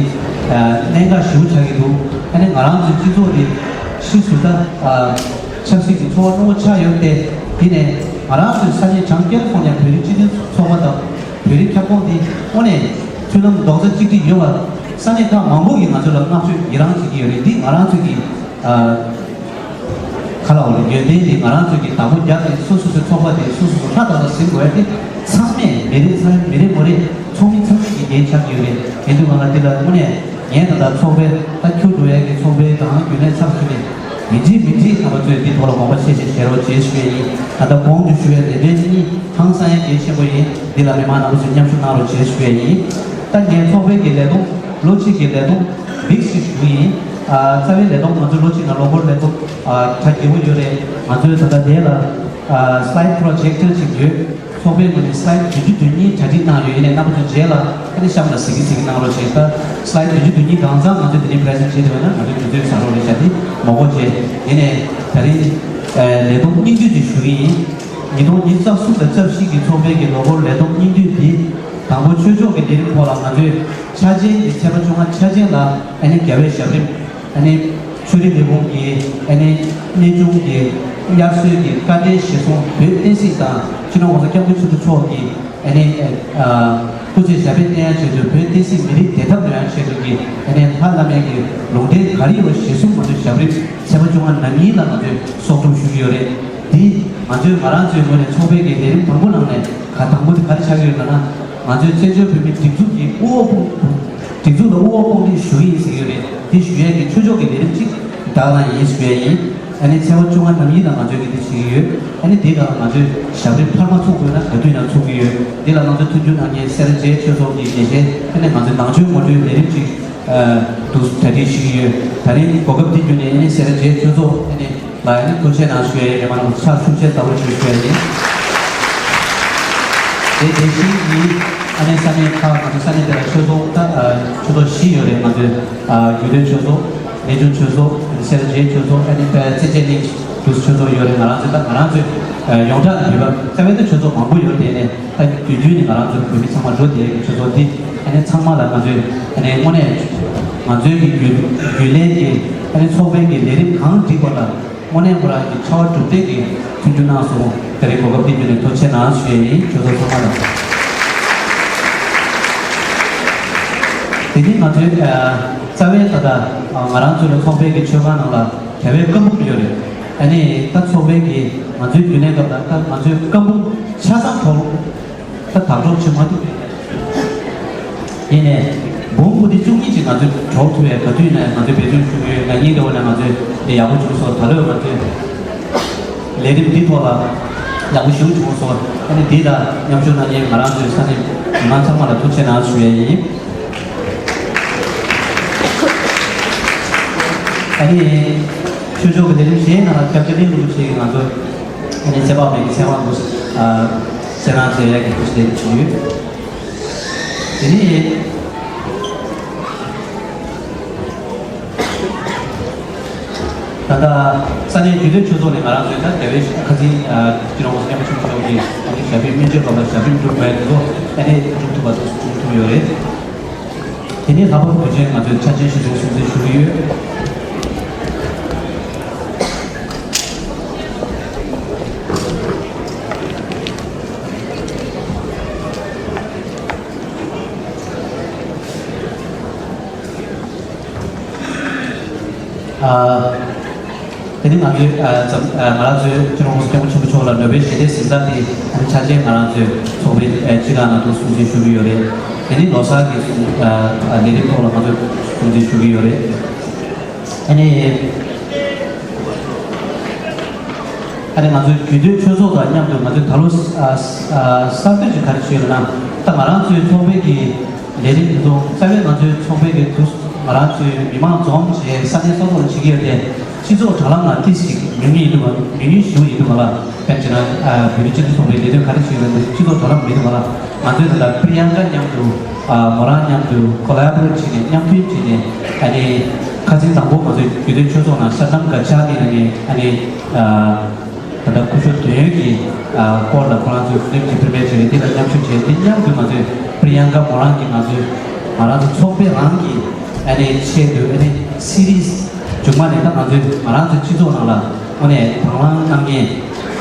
གནད་འགག་ཞེ་པོ་ཆགས་ཀྱི་འདུག་ཨ་ནི་ང་རང་ཚོའི་སྤྱི་ཚོགས་དེ་ཕྱིས་སུ་ད་ཆབ་སྲིད་ཀྱི་ཚོར་བ་རྣོ་པོ་ཆགས་ཡོད་དེ། དེ་ནས་ང་རང་ཚོའི་ས་གནས་གྲངས་ཀྱལ་ཁོངས་ནས་བོད་རིགས་སྤྱི་མཐུན་ཚོགས་པ་དང་བོད་རིགས་ཁྱབ་ཁོངས་དེ་དངོས་གནས་མཐུན་ལམ་རྡོག་རྩ་གཅིག་སྒྲིལ་ཡོད་པ། ས་གནས་ཁག་མང་པོ་གིས་ང་ཚོ་ལ་བསྔགས་བརྗོད་ཡི་རངས་བྱེད་ཀྱི་ཡོད་རེད། འདི་ང་རང་ཚོ་གི་ཨ། ག་ལ་འོ་ལེ་ཡོན་ཏན་དེ་ང་རང་ཚོ་གི་བདག་པོ་རྒྱག་སྟེ་སོ་སོ་སོའི་ཚོགས་པ་དེ་སོ་སོ་སོ་ལྷ་ལྟ་བུ་ཟིན་དགོས་ཏེ། ཚང་མས་མི་རེ་ཚང་མི་རེ་ངོ་རེ་ཚོགས་མི་ཚང་མས་ཀྱི་འགན་ཆགས་ཀྱི་ཡོད་རེད། ཡིན་དུས་ང་ལ་འདི་ལ་དངོས་གནས་ངས་ད་ལྟ་ཚོགས་པའི་ད་ཁྱུར་འགྲོ་ཡས་ཀྱི་ཚོགས་པའི་གང་རྒྱུན་ལས་ཚབ་ཞུས་ནས་མི་འགྲིག་མི་འགྲིག་རྣམ་པ་ཚོས་འདི་ཐོག་ལ་དགོངས་པ་ཆེ་ཆེ་བཞེས་རོགས་བྱེད་ཞུ་ཡས་ཡིན། ད་ལྟ་གོང་དུ་ཞུ་བའི་ལས་དོན་གཉིས་ཧང་སང་ཡས་གལ་ཆེན་པོ་ཡིན། འདི་ལ་མི་མང་རྣམ་པ་ཚོས་མཉམ་ཞུགས་གནང་རོགས་བྱེད་ཞུ་ཡས་ཡིན། ད་ངས་ཚོགས་པའི་གི་ལས་དོན་ལོ་གཅིག་གི་ལས་དོན་འདི་ཞིག་ཞུ་གི་ཡིན། ཨ་རྩ་བའི་ལས་དོན་ང་ཚོ་ལོ་གཅིག་ནང་ལོ་འཁོར་ལས་དོན་ཨ་གྲ་རྒྱས་པོ་ཡོད་རེད། ང་ཚོས་ད་ལྟ་དེ་ལ་ཨ་slide projector་ཅིག་ཡོད། ཚོགས་པའི་ངོས་ནས་slide་བདུན་ཅུ་དོན་གཉིས་གྲ་སྒྲིག་གནང་ཡོད། ཡིན་ནའི་རྣམ་པ་ཚོ་རྗེས་ལ་ཨ་ནི་གཤམ་ལ་གཟིགས་གཟིགས་གནང་རོགས་བྱེད། ད་slide་བདུན་ཅུ་དོན་གཉིས་གང་ཚང་ང་ཚོས་དེ་རིང་present་བྱེད་འདོད་ན་ང་ཚོས་དུས་ཚོད་ཟ་རོགས་རེད་བྱ། དེ་མོ་གོ་བྱེད། ཡིན་ནའི་ད་རིང་ཨ་ལས་དོན་སྙིང་བསྡུས་ཅིག་ཞུ་གི་ཡིན། ཉིས་སྟོང་ཉི་ཤུ་རྩ་གསུམ་དང་རྩ་བཞི་གི་ཚོགས་པའི་གི་ལོ་འཁོར་ལས་དོན་སྙིང་བསྡུས་འདི། དང་པོ་ཆོས་ཕྱོགས་ཀྱི་ལས་རིམ་ཐོག་ལ་ང་ཚོས་འཆར་ཅན་གྱི་ཚེས་པ་བཅོ་ལྔ་འཆར་ཅན་ལ་ཨ་ནི་རྒྱལ་བའི་ཞབས་རིམ། ཨ་ནི་ཆོས་རིག་ལས་ཁུངས་ཀྱི་ཨ་ནི་གནས་ཆུང་གི་དབྱར་གསོལ་གྱི་བཀའ་འབྲེལ་གཞིར་བཟུང་བོད་བསྟན་སྲིད་དང་སྤྱི་ནོར་༸གོང་ས་༸སྐྱབས་མགོན་ཆེན་པོ་མཆོག་གི་ཨ་ནི་ཨ་སྐུ་ཚེ་ཞབས་པད་བརྟན་ཡག་ཆེད་དུ་བོད་བསྟན་སྲིད་མི་རིགས་བདེ་ཐབས་འདོད་ཡག་ཆེད་དུ་གི་ཨ་ནི་ལྷ་བླ་མའི་གི་ལུང་བསྟན་ག་རེ་ཡོད་པ་གཞིར་བཟུང་ང་ཚོས་ཞབས་རིམ་ཚེས་པ་བཅོ་ལྔ་ནམ་ཡིན་ལ་ང་ཚོས་གསོག་སྒྲུབ་ཞུ་གི་ཡོད་རེད། འདི་ང་ཚོས་ང་རང་ཚོའི་ངོས་ནས་ཚོགས་པའི་གི་ལས་རིམ་དང་པོ་ནང་ནས་ག་དང་པོ་དེ་ག་རེ་ཆགས་ཀྱི་ཡོད་ལབ་ན། ང་ཚོའི་བཙན་བྱོལ་བོད་མིའི་སྒྲིག་འཛུགས་ཀྱི་དབུ་འོག་དཔུང་སྒྲིག་འཛུགས་ལ་དབུ་འོག་དཔུང་སྒྲིག་ཞུ་གི་ཡིན་ཟེར་གྱི་ཡོད་རེད། འདི་ཞུ་ཡས་ཀྱི་ཆོས་ཕྱོགས་ཀྱི་ལས་རིམ་གཅིག་ད་ག་རང་ཡིན་ཞུ་ཡས་ཡིན། ཨ་ནི་ཚེས་པ་བཅོ་ལྔ་ནམ་ཡིན་ལ་ང་ཚོས་ཀྱི་འདི་བྱེད་ཀྱི་ཡོད། ཨ་ནི་འདི་ག་ང་ཚོས་ཞབས་རིམ་འཕར་མ་ཚུགས་དགོས་ན་ག་དུས་ཡང་ཚུགས་ཀྱི་ཡོད། འདི་ལ་ང་ཚོས་མཐུན་འགྱུར་གནང་མཁན་སེ་ར་བྱེས་ཆོས་ཚོགས་ཀྱི་དགེ་རྒན་ཨ་ནི་ང་ཚོས་ནང་ཆོས་ངོ་སྤྲོད་ལས་རིམ་གཅིག་ཨ་འདུག་གྲ་སྒྲིག་ཞུ་གི་ཡོད། ད་རིང་གོ་སྐབས་འདི་བརྒྱུད་ནས་ཨ་ནི་སེ་ར་བྱེས་ཆོས་ཚོགས་ཨ་ནི་ལ་ཨ་ནི་ཐུགས་རྗེ་གནང་ཞུ་ཡས་ཡོད། མ་གནང་ཕྱག་ཤུགས་ཆེ་ཚ་པོ་ཅིག་ཞུ་ཡས་ཡིན། དེ་དེ་བཞིན་གྱི་ཨ་ནི་ས་གནས་ཁག་ང་ཚོ་ས་གནས་དེ་ལ་ཆོས་ཚོགས་ད་ཨ་ཆོས་ཚོགས་བཞི་ཡོད་རེད། ང་ཚོའི་ཨ་རྒྱུད་སྟོད་ཆོས་ཚོགས། གནས་ཆུང་ཆོས་ཚོགས། སེ་ར་བྱེས་ཆོས་ཚོགས། ཨ་ནི་ད་བཙན་བྱོལ་གླིང་དུ་ཆོས་ཚོགས་ཡོད་རེད། ང་རང་ཚོ་ད་ང་རང་ཚོའི་ཡོངས་གྲགས་ནས་བོད་པ་རྩ་བའི་ད་ཆོས་ཚོགས་མང་པོ་ཡོད་རེད། དེ་ནས་ད་དུས་རྒྱུན་ནས་ང་རང་ཚོ་བོད་མི་ཚང་མ་འགྲོ་བསྡད་ཀྱི་ཆོས་ཚོགས་འདི་ཨ་ནི་ཚང་མ་ལ་ང་ཚོས་ཨ་ནི་དངོས་གནས་ང་ཚོའི་གི་རྒྱུན་རྒྱུན་ལས་ཀྱི་ཨ་ནི་ཚོགས་པའི་གི་ལས་རིམ་གང་སྒྲིག་པ་ལ་དངོས་གནས་ཁོ་རང་གི་ཕྱར་བ་གྲུ་འདེགས་ཀྱི་མཐུན་འགྱུར་གནང་སོང་། དེ་རིང་གོ་སྐབས་འདི་བརྒྱུད་ནས་ཐུགས་རྗེ་གནང་ཞུ་ཡས་ཡིན། ཆོས་ཚོགས་ཚང་མ་ལ། དེ་ནི་ང་ཚོའི་ཨ་རྩ་བའི་ད་ལྟ་ང་རང་ཚོའི་ཚོགས་པའི་གི་ཆོས་ཁང་ནང་ལ་རྒྱལ་བའི་བཀའ་འབུམ་ཡོད་རེད། ཨ་ནི་ད་ཚོགས་པའི་གི་ང་ཚོའི་རྒྱུན་ལས་སྐབས་ལ་ད་ང་ཚོའི་བཀའ་འབུམ་ཆ་ཚང་གྲོལ་ད་དག་སྒྲུབ་བྱེད་མ་ཐུབ་པས། ཡིན་ནའི་འབུམ་པོ་ཏི་བཅུ་གཉིས་ཅིག་ང་ཚོས་གྲོལ་ཐུབ་པའི་ག་དུས་ནས་ང་ཚོས་འབད་བརྩོན་ཞུ་གི་ཡོད། ན་ནིང་འདྲ་བོ་ནས་ང་ཚོས་དེ་ཡག་པོ་བྱུང་སོང་། ད་ལོ་ང་ཚོས་ལས་རིམ་འདི་ཐོག་ལ་ཡག་པོ་ཞེ་པོ་བྱུང་སོང་། ཨ་ནི་འདི་ལ་མཉམ་ཞུགས་གནང་མཁན་ང་རང་ཚོའི་ས་གནས་མི་མང་ཚང་མ་ལ་ཐུགས་རྗེ་གནང་ཞུ་ཡས་ཡིན། ཨ་ནི་ཆོས་ཕྱོགས་ཀྱི་ལས་རིམ་གཞན་ནང་ལ་སྐྱབས་རྗེ་གླིང་རིན་པོ་ཆེ་གིས་ང་ཚོ་ཨ་ནི་ཚེ་དཔག་མེད་ཀྱི་ཚེ་དབང་དུ་ཨ་གསན་གནང་མཛད་ཡག་གི་ཐུགས་རྗེ་ཆེ་ཞུ་ཡོད། དེ་ནས་ད་ལྟ་ས་གནས་རྒྱུད་སྟོད་ཆོས་ཚོགས་ནས་ང་རང་ཚོའི་ད་རྒྱལ་བའི་ཁ་འཛིན་ཨ་སྤྱི་ནོར་༸གོང་ས་༸སྐྱབས་མགོན་ཆེན་པོ་མཆོག་གི་ཨ་ནི་ཞབས་པད་སྨན་བཅོས་སྐབས་ལ་ཞབས་རིམ་སྒྲུབ་པའི་དེ་ཚོ་ཨ་ནི་སྒྲུབ་ཐུབ་པ་དེ་ཚོ་བྱུང་ཐུབ་ཡོད་རེད། དེ་ནས་ལྷག་པར་དུ་མཁན་ང་ཚོས་འཆར་ཅན་གཞི་བཟུང་སྲུང་བརྩི་ཞུ་གི་ཡོད། ཨ། དེ་ནི་ང་ཚོའི་ཨ་འཛམ་ཨ་ང་རང་ཚོའི་སྤྱི་ནོར་༸གོང་ས་༸སྐྱབས་མགོན་ཆེན་པོ་མཆོག་ལ་ནོ་བེལ་ཞི་བདེའི་གཟེངས་རྟགས་དེ་ཨ་ནི་འཆར་ཅན་ང་རང་ཚོའི་ཚོགས་པའི་ཨ་སྤྱི་ཁང་ནང་དུ་སྲུང་བརྩི་ཞུ་གི་ཡོད་རེད། དེ་ནི་ལོ་གསར་གྱི་སྲུང་ཨ་ཨ་ལས་རིམ་ཐོག་ལ་ང་ཚོས་སྲུང་བརྩི་ཞུ་གི་ཡོད་རེད། ཨ་ནི་ཨ་ནི་ང་ཚོའི་རྒྱུད་སྟོད་ཆོས་ཚོགས་དང་མཉམ་དུ་ང་ཚོས་ད་ལོ་ཨ་ཨ་གསར་གཏོད་ཅིག་ག་རེ་བྱས་ཡོད་ལབ་ན། ད་ང་རང་ཚོའི་ཚོགས་པའི་གི་ལས་རིམ་དེ་ཚོ་རྩ་བའི་ང་ཚོའི་ཚོགས་པའི་གི་དུ་ང་རང་ཚོའི་མི་མང་འཛོམས་བྱས་ས་གནས་སོ་སོ་ལ་བྱེད་ཀྱི་ཡོད་དེ། སྤྱི་ཚོགས་དྲ་ལམ་ནང་ཏིས་ཞིག་ཉུང་ཉུང་ཡིན་འདུག་ག་ཉུང་ཉུང་ཞེ་པོ་ཡིན་འདུག་ག་ལ། དཔེར་བྱས་ན་ཨ་བོད་མི་སྤྱི་འཐུས་ཚོགས་པའི་ལས་དོན་ག་རེ་བྱེད་ཀྱི་ཡོད་ན་སྤྱི་ཚོགས་དྲ་ལམ་མི་འདུག་ག་ལ། ང་ཚོས་ད་ལྟ་པྲི་ཡང་ཀ་མཉམ་དུ་ཨ་མོ་རང་མཉམ་དུ་ཁོ་ལ་བོ་རེ་ཊི་བྱས་ནས་མཉམ་མཐུན་བྱས་ནས་ཨ་ནི་ཁ་སང་དང་པོ་ང་ཚོས་རྒྱུད་སྟོད་ཆོས་ཚོགས་ནང་ཤར་ནམ་ག་ཆག་ནས་ཨ་ནི་ཨ་ནི་ཨ། ད་ལྟ་སྐུ་ཞབས་དོན་ཡོད་ཀྱི་ཨ་སྐོར་ལ་ཁོ་རང་ཚོའི་ཕི་ལིམ་གྱི་པི་རི་མེར་བྱས་ཏེ་འདི་ལ་མཉམ་ཞུགས་བྱས་ཏེ་མཉམ་དུ་ང་ཚོས་ དབྱངས་དཀར་མོ་རང་གིས་ང་ཚོའི་ང་རང་ཚོ་ཚོགས་པའི་རང་གི་ཨ་ནི་ཆེད་དུ་ཨ་ནི་སི་རིས་མཇུག་མ་ནས་ད་ང་ཚོའི་ང་རང་ཚོའི་སྤྱི་ཚོགས་ནང་ལ་དངོས་གནས་དང་བླངས་གནང་མཁན་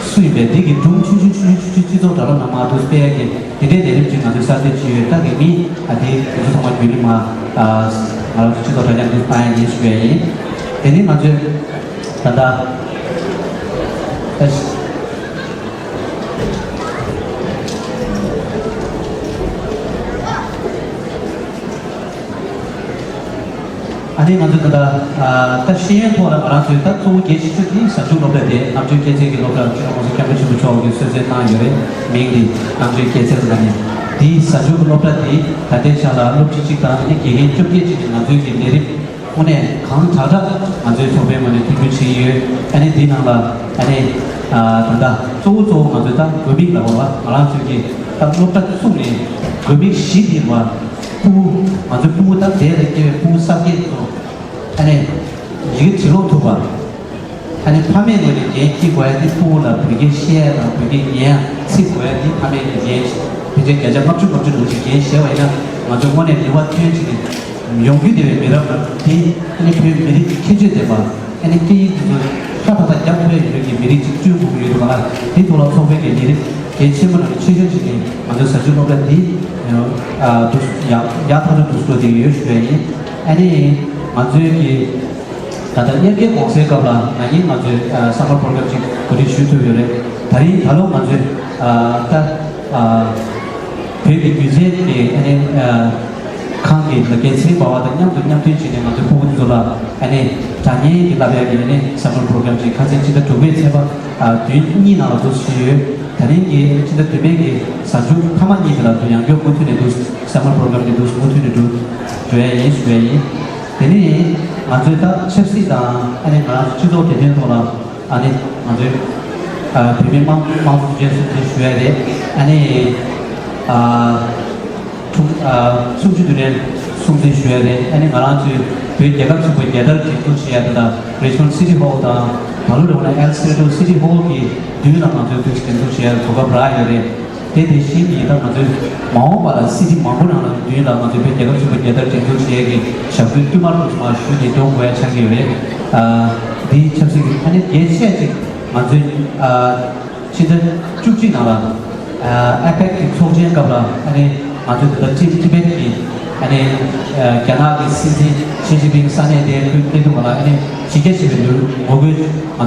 སུ་ཡིན་པས། འདི་གི་སྒྲུང་ཆུང་ཆུང་ཆུང་ཆུང་ཆུང་ཆུང་སྤྱི་ཚོགས་དྲ་ལམ་ནང་མར་འདུག་སྤེལ་ཡ་གི་དེ་འདྲའི་ལས་རིམ་ཅིག་ང་ཚོས་གསར་གཏོད་བྱས་ཡོད། ད་གི་མི་ཨ་དེ་དེ་ཚོ་ཚང་མ་བརྒྱུད་རིམ་མ་ང་རང་ཚོ་སྤྱི་ཚོགས་དྲ་རྒྱ་འདུག་བཏང་ཡ་ཡིན་ཞུ་ཡ་ཡིན། དེ་ནི་ང་ཚོས་ད་ལྟ་ཨ་ཨ་ནི་ང་ཚོ་ད་ལྟ་ཨ་ད་ཤེས་ཡོན་ཐོག་ལ་ང་རང་ཚོའི་ད་གཙོ་བོ་གལ་ཆེ་ཤོས་དེ་གཟའ་མཇུག་སློབ་གྲྭ་དེ་གནམ་གྲུའི་སྐྱེད་ཚལ་གྱི་སློབ་གྲྭ་སྤྱི་ནོར་༸གོང་ས་༸སྐྱབས་མགོན་ཆེན་པོ་མཆོག་གིས་གསོལ་སྩལ་གནང་ཡོད་རེད། མིང་དེ་གནམ་གྲུའི་སྐྱེད་ཚལ་ལ་ནི་དེའི་གཟའ་མཇུག་གི་སློབ་གྲྭ་དེ་ད་ལྟའི་ཆ་ལ་སློབ་ཕྲུག་གཅིག་དང་ཨ་ནི་དགེ་རྒན་བཅོ་བརྒྱད་ཅིག་གིས་ང་ཚོའི་གི་ལས་རིམ་དངོས་གནས་གང་དྲག་དྲག་ང་ཚོའི་ཚོགས་པའི་ངོས་ནས་མཐུན་འགྱུར་བྱེད་ཀྱི་ཡོད། ཨ་ནི་དེའི་ནང་ལ་ཨ་ནི་ཨ་ད་ལྟ་གཙོ་བོ་གཙོ་བོ་ང་ཚོའི་ད་དགོས་དམིགས་ལ་འོ་ལ་ང་རང་ཚོའི་གི་ད་སློབ་གྲྭ་བཙུགས་ནས་དགོས་དམིགས་བཞི་དེ་བ། ཕྲུ་གུ། ང་ཚོའི་ཕྲུ་གུ་དང་འབྲེལ་ལ་སྐྱེ་བའི་ཕྲུ་གུ་གསར་སྐྱེས་ཚོ་ཨ་ནི་ཡི་གེ་བྲིས་ཀློག་ཐུབ་པ། ཨ་ནི་ཕ་མའི་ངོས་ནས་འགན་འཁྱེར་དགོས་ཡ་དེ་ཕྲུ་གུ་ལ་བོད་སྐད་བཤད་ཡ་དང་བོད་སྐད་ཉན་ཡ་ཚིག་གོ་ཡ་དེ་ཕ་མའི་འགན་ཕལ་ཆེར་བརྒྱ་ཆ་ལྔ་བཅུ་ལྔ་བཅུ་འདྲ་བོ་ཞིག་འགན་བཞེས་པ་ཡིན་ན་ང་ཚོ་དངོས་གནས་ལེ་དབར་ཐོན་ཅིག་ནས་ཡོང་རྒྱུ་དེ་བའི་མི་རབས་ལ་དེ་ཨ་ནི་བོད་མི་རིགས་ཀྱི་ཁྱད་ཆོས་ལྡན་པ། ཨ་ནི་སྐད་ཡིག་དེ་ཚོ་ཧྲ་ཐག་ཐག་རྒྱབ་ཐུབ་ཡ་ཡོད་ཀྱི་མི་རིགས་ཅིག་བསྐྲུན་དགོས་ཀྱི་ཡོད་འདུག་ག་ལ། དེ་ཐོག་ལ་ཚོགས་པའི་གི་ལས་རིམ་གལ་ཆེན་པོ་ནང་ནས་ཆེ་ཤོས་ཅིག་ནི་ང་ཚོའི་གཟའ་མཇུག་སློབ་གྲྭ་འདི་ཨ་འདུག་ཡག་ཡག་ཐག་ཆོད་འདུག་སྤྲོ་བསྡད་ཀྱི་ཡོད་ཞུ་ཡ་ཡིན། ཨ་ནི་ང་ཚོའི་གི་ད་ལྟ་དབྱར་ཁའི་གུང་སེང་སྐབས་ལ་ན་ནིང་ང་ཚོའི་ཨ་summer program་ཅིག་གོ་སྒྲིག་ཞུས་ཐུབ་ཡོད་རེད། ད་རིང་ད་ལོ་ང་ཚོའི་ཨ་ད་ཨ་བོད་ཀྱི་སྒྱུ་རྩལ་གྱི་ཨ་ནི་ཨ་ཁང་གི་ལ་རྒན་ཚེ་རིང་འབའ་བ་དང་མཉམ་དུ་མཉམ་འབྲེལ་བྱས་ནས་ང་ཚོའི་ཕྲུ་གུ་དེ་ཚོ་ལ་ཨ་ནི་སྒྲ་སྙན་གྱི་བསླབ་ཡག་གི་ཨ་ནི་summer program་ཅིག་ཁ་སང་ཕྱི་ཟླ་དྲུག་པའི་ཚེས་པ་ཨ་བདུན་གཉིས་ནང་ལ་འདུག་ཞུས་ཡོད། ད་རིང་གི་ཕྱི་ཟླ་བདུན་པའི་གི་གཟའ་མཇུག་མཐའ་མ་གཉིས་དེ་ལ་འདུག་ཡང་བསྐྱར་མུ་མཐུད་ནས་འདུག་summer program་གི་འདུག་མུ་མཐུད་ནས་འདུག་འགྲོ་ཡ་ཡིན་ཞུ་ཡ་ཡིན། དེ་ནས་ང་ཚོའི་ད་ཆབ་སྲིད་དང་ཨ་ནི་ང་རང་ཚོ་སྤྱི་ཚོགས་བདེ་དོན་ཐོག་ལ་ཨ་ནི་ང་ཚོའི་ཨ་བོད་མི་དམངས་དམངས་གཙོ་བཅས་སུ་དེ་ཞུ་ཡ་རེད། ཨ་ནི་ཨ་ཐུགས་ཨ་སུམ་ཅུ་དུས་དྲན་སྲུང་བརྩི་ཞུ་ཡ་རེད། ཨ་ནི་ང་རང་ཚོའི་བོད་རྒྱལ་ཁབ་ཆེན་པོ་རྒྱལ་དར་སྒྲེང་འཛུགས་བྱེད་ཡ་དེ་དང་Richmond City Hall་དང་ད་ལོ་རེ་བ་ན་El Cerrito City Hall་གི་མདུན་ལ་ང་ཚོའི་དུས་སྒྲེང་འཛུགས་བྱེད་ཡ་གོ་སྐབས་རག་ཡོད་རེད། དེ་དེ་བཞིན་གྱི་ད་ང་ཚོའི་མ་འོངས་པ་ལ་སི་ཊི་མང་པོ་ནང་ལ་མདུན་ལ་ང་ཚོའི་བོད་རྒྱལ་ཁབ་ཆེན་པོ་རྒྱལ་དར་སྒྲེང་འཛུགས་བྱེད་ཡ་གི་ཞབས་བརྟན་བསྟུད་མར་དུ་མར་ཞུས་ཏེ་འགྲོ་དགོས་ཡ་ཆགས་ཀྱི་ཡོད་རེད། ཨ་འདིའི་ཆབ་སྲིད་ཀྱི་ཨ་ནི་གལ་ཆེ་ཅིག་ང་ཚོའི་ཨ་ཕྱི་ཟླ་བཅུ་གཅིག་ནང་ལ་ཨ་ཨེ་པེག་གི་ཚོགས་ཆེན་སྐབས་ལ་ཨ་ནི་ང་ཚོ་འདི་ལྟར་ཊི་ཊི་པེག་གི་ཨ་ནི་ཨ་རྒྱ་ནག་གི་སྲིད་འཛིན་ཞི་ཅིན་ཕིང་ས་གནས་དེར་ཕེབས་ཕེབས་ཐུབ་པ་ལ་ཨ་ནི་གཞི་རྒྱ་ཆེ་བའི་ངོ་རྒོལ་ང་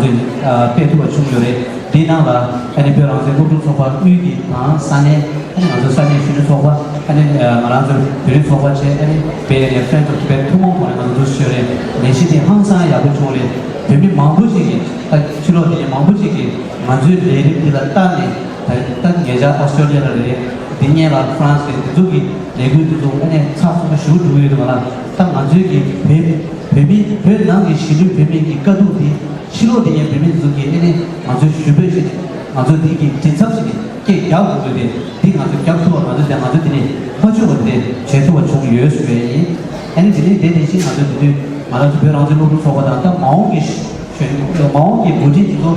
ཚོས་ཨ་སྤེལ་ཐུབ་པ་བྱུང་ཡོད་རེད། དེའི་ནང་ལ་ཨ་ནི་བོད་རང་བཙན་སློབ་ཕྲུག་ཚོགས་པ་དབུས་ཀྱི་དང་ས་གནས་ཨ་ནི་ང་ཚོ་ས་གནས་གཞོན་ནུ་ཚོགས་པ་ཨ་ནི་ང་རང་ཚོའི་བོད་རིགས་ཚོགས་པ་བཅས་ཨ་ནི་བེ་ཨེ་རི་ཡ་Friends of Tibet་ཐུན་མོང་ཐོག་ནས་ང་ཚོ་འདུ་ཞུས་རེད། ལས་གཞི་དེ་ཧང་སང་ཡག་པོ་བྱུང་རེད། བོད་མི་མང་པོ་ཞིག་གིས་ད་ཕྱི་ལོགས་དེ་ནས་མང་པོ་ཞིག་གིས་ང་ཚོའི་ལས་རིམ་འདི་ལ་བལྟས་ནས་ད་ད་ཉེ་ཆར་ཨོ་སི་ཀྲོ་ལི་ཡ་ལ་རེད། དེ་སྔོན་ལ་ཧྥ་རན་སི་རེད། དེ་ཚོ་གི་ལས་འགུལ་དེ་ཚོ་ཨ་ནི་ཚགས་ཚུད་པོ་ཞེ་པོ་འགྲོ་གི་ཡོད་འདུག་ག་ལ། ད་ང་ཚོའི་གི་བོད་བོད་མི་བོད་ནང་གི་གཞིས་ལུས་བོད་མི་གི་དཀའ་སྡུག་དེ་ཕྱི་ལོགས་དེ་ཡང་བོད་མི་ཚོ་གིས་ཨ་ནི་ང་ཚོའི་ཞུ་འབོད་བྱས་ནས་ང་ཚོ་འདི་གི་མགྲིན་ཚབ་ཞིག་གི་སྐད་རྒྱག་དགོས་དགོས་ཏེ་འདི་ང་ཚོ་རྒྱག་ཐུབ་པ་ང་ཚོ་དེ་ང་ཚོ་དེ་ནས་མ་བཅུག་པ་དེ་བྱེད་ཐུབ་པ་བྱུང་ཡོད་ཞུ་བ་ཡིན། ཨ་ནི་དེ་ནས་དེ་དེ་བཞིན་ང་ཚོ་དེ་དུས་ང་རང་ཚོ་བོད་རང་བཙན་སློབ་ཕྲུག་ཚོགས་པ་དང་ད་མ་འོངས་ཀྱི་གཞོན་མ་འོངས་ཀྱི་འགོ་ཁྲིད་དེ་ཚོ་ང་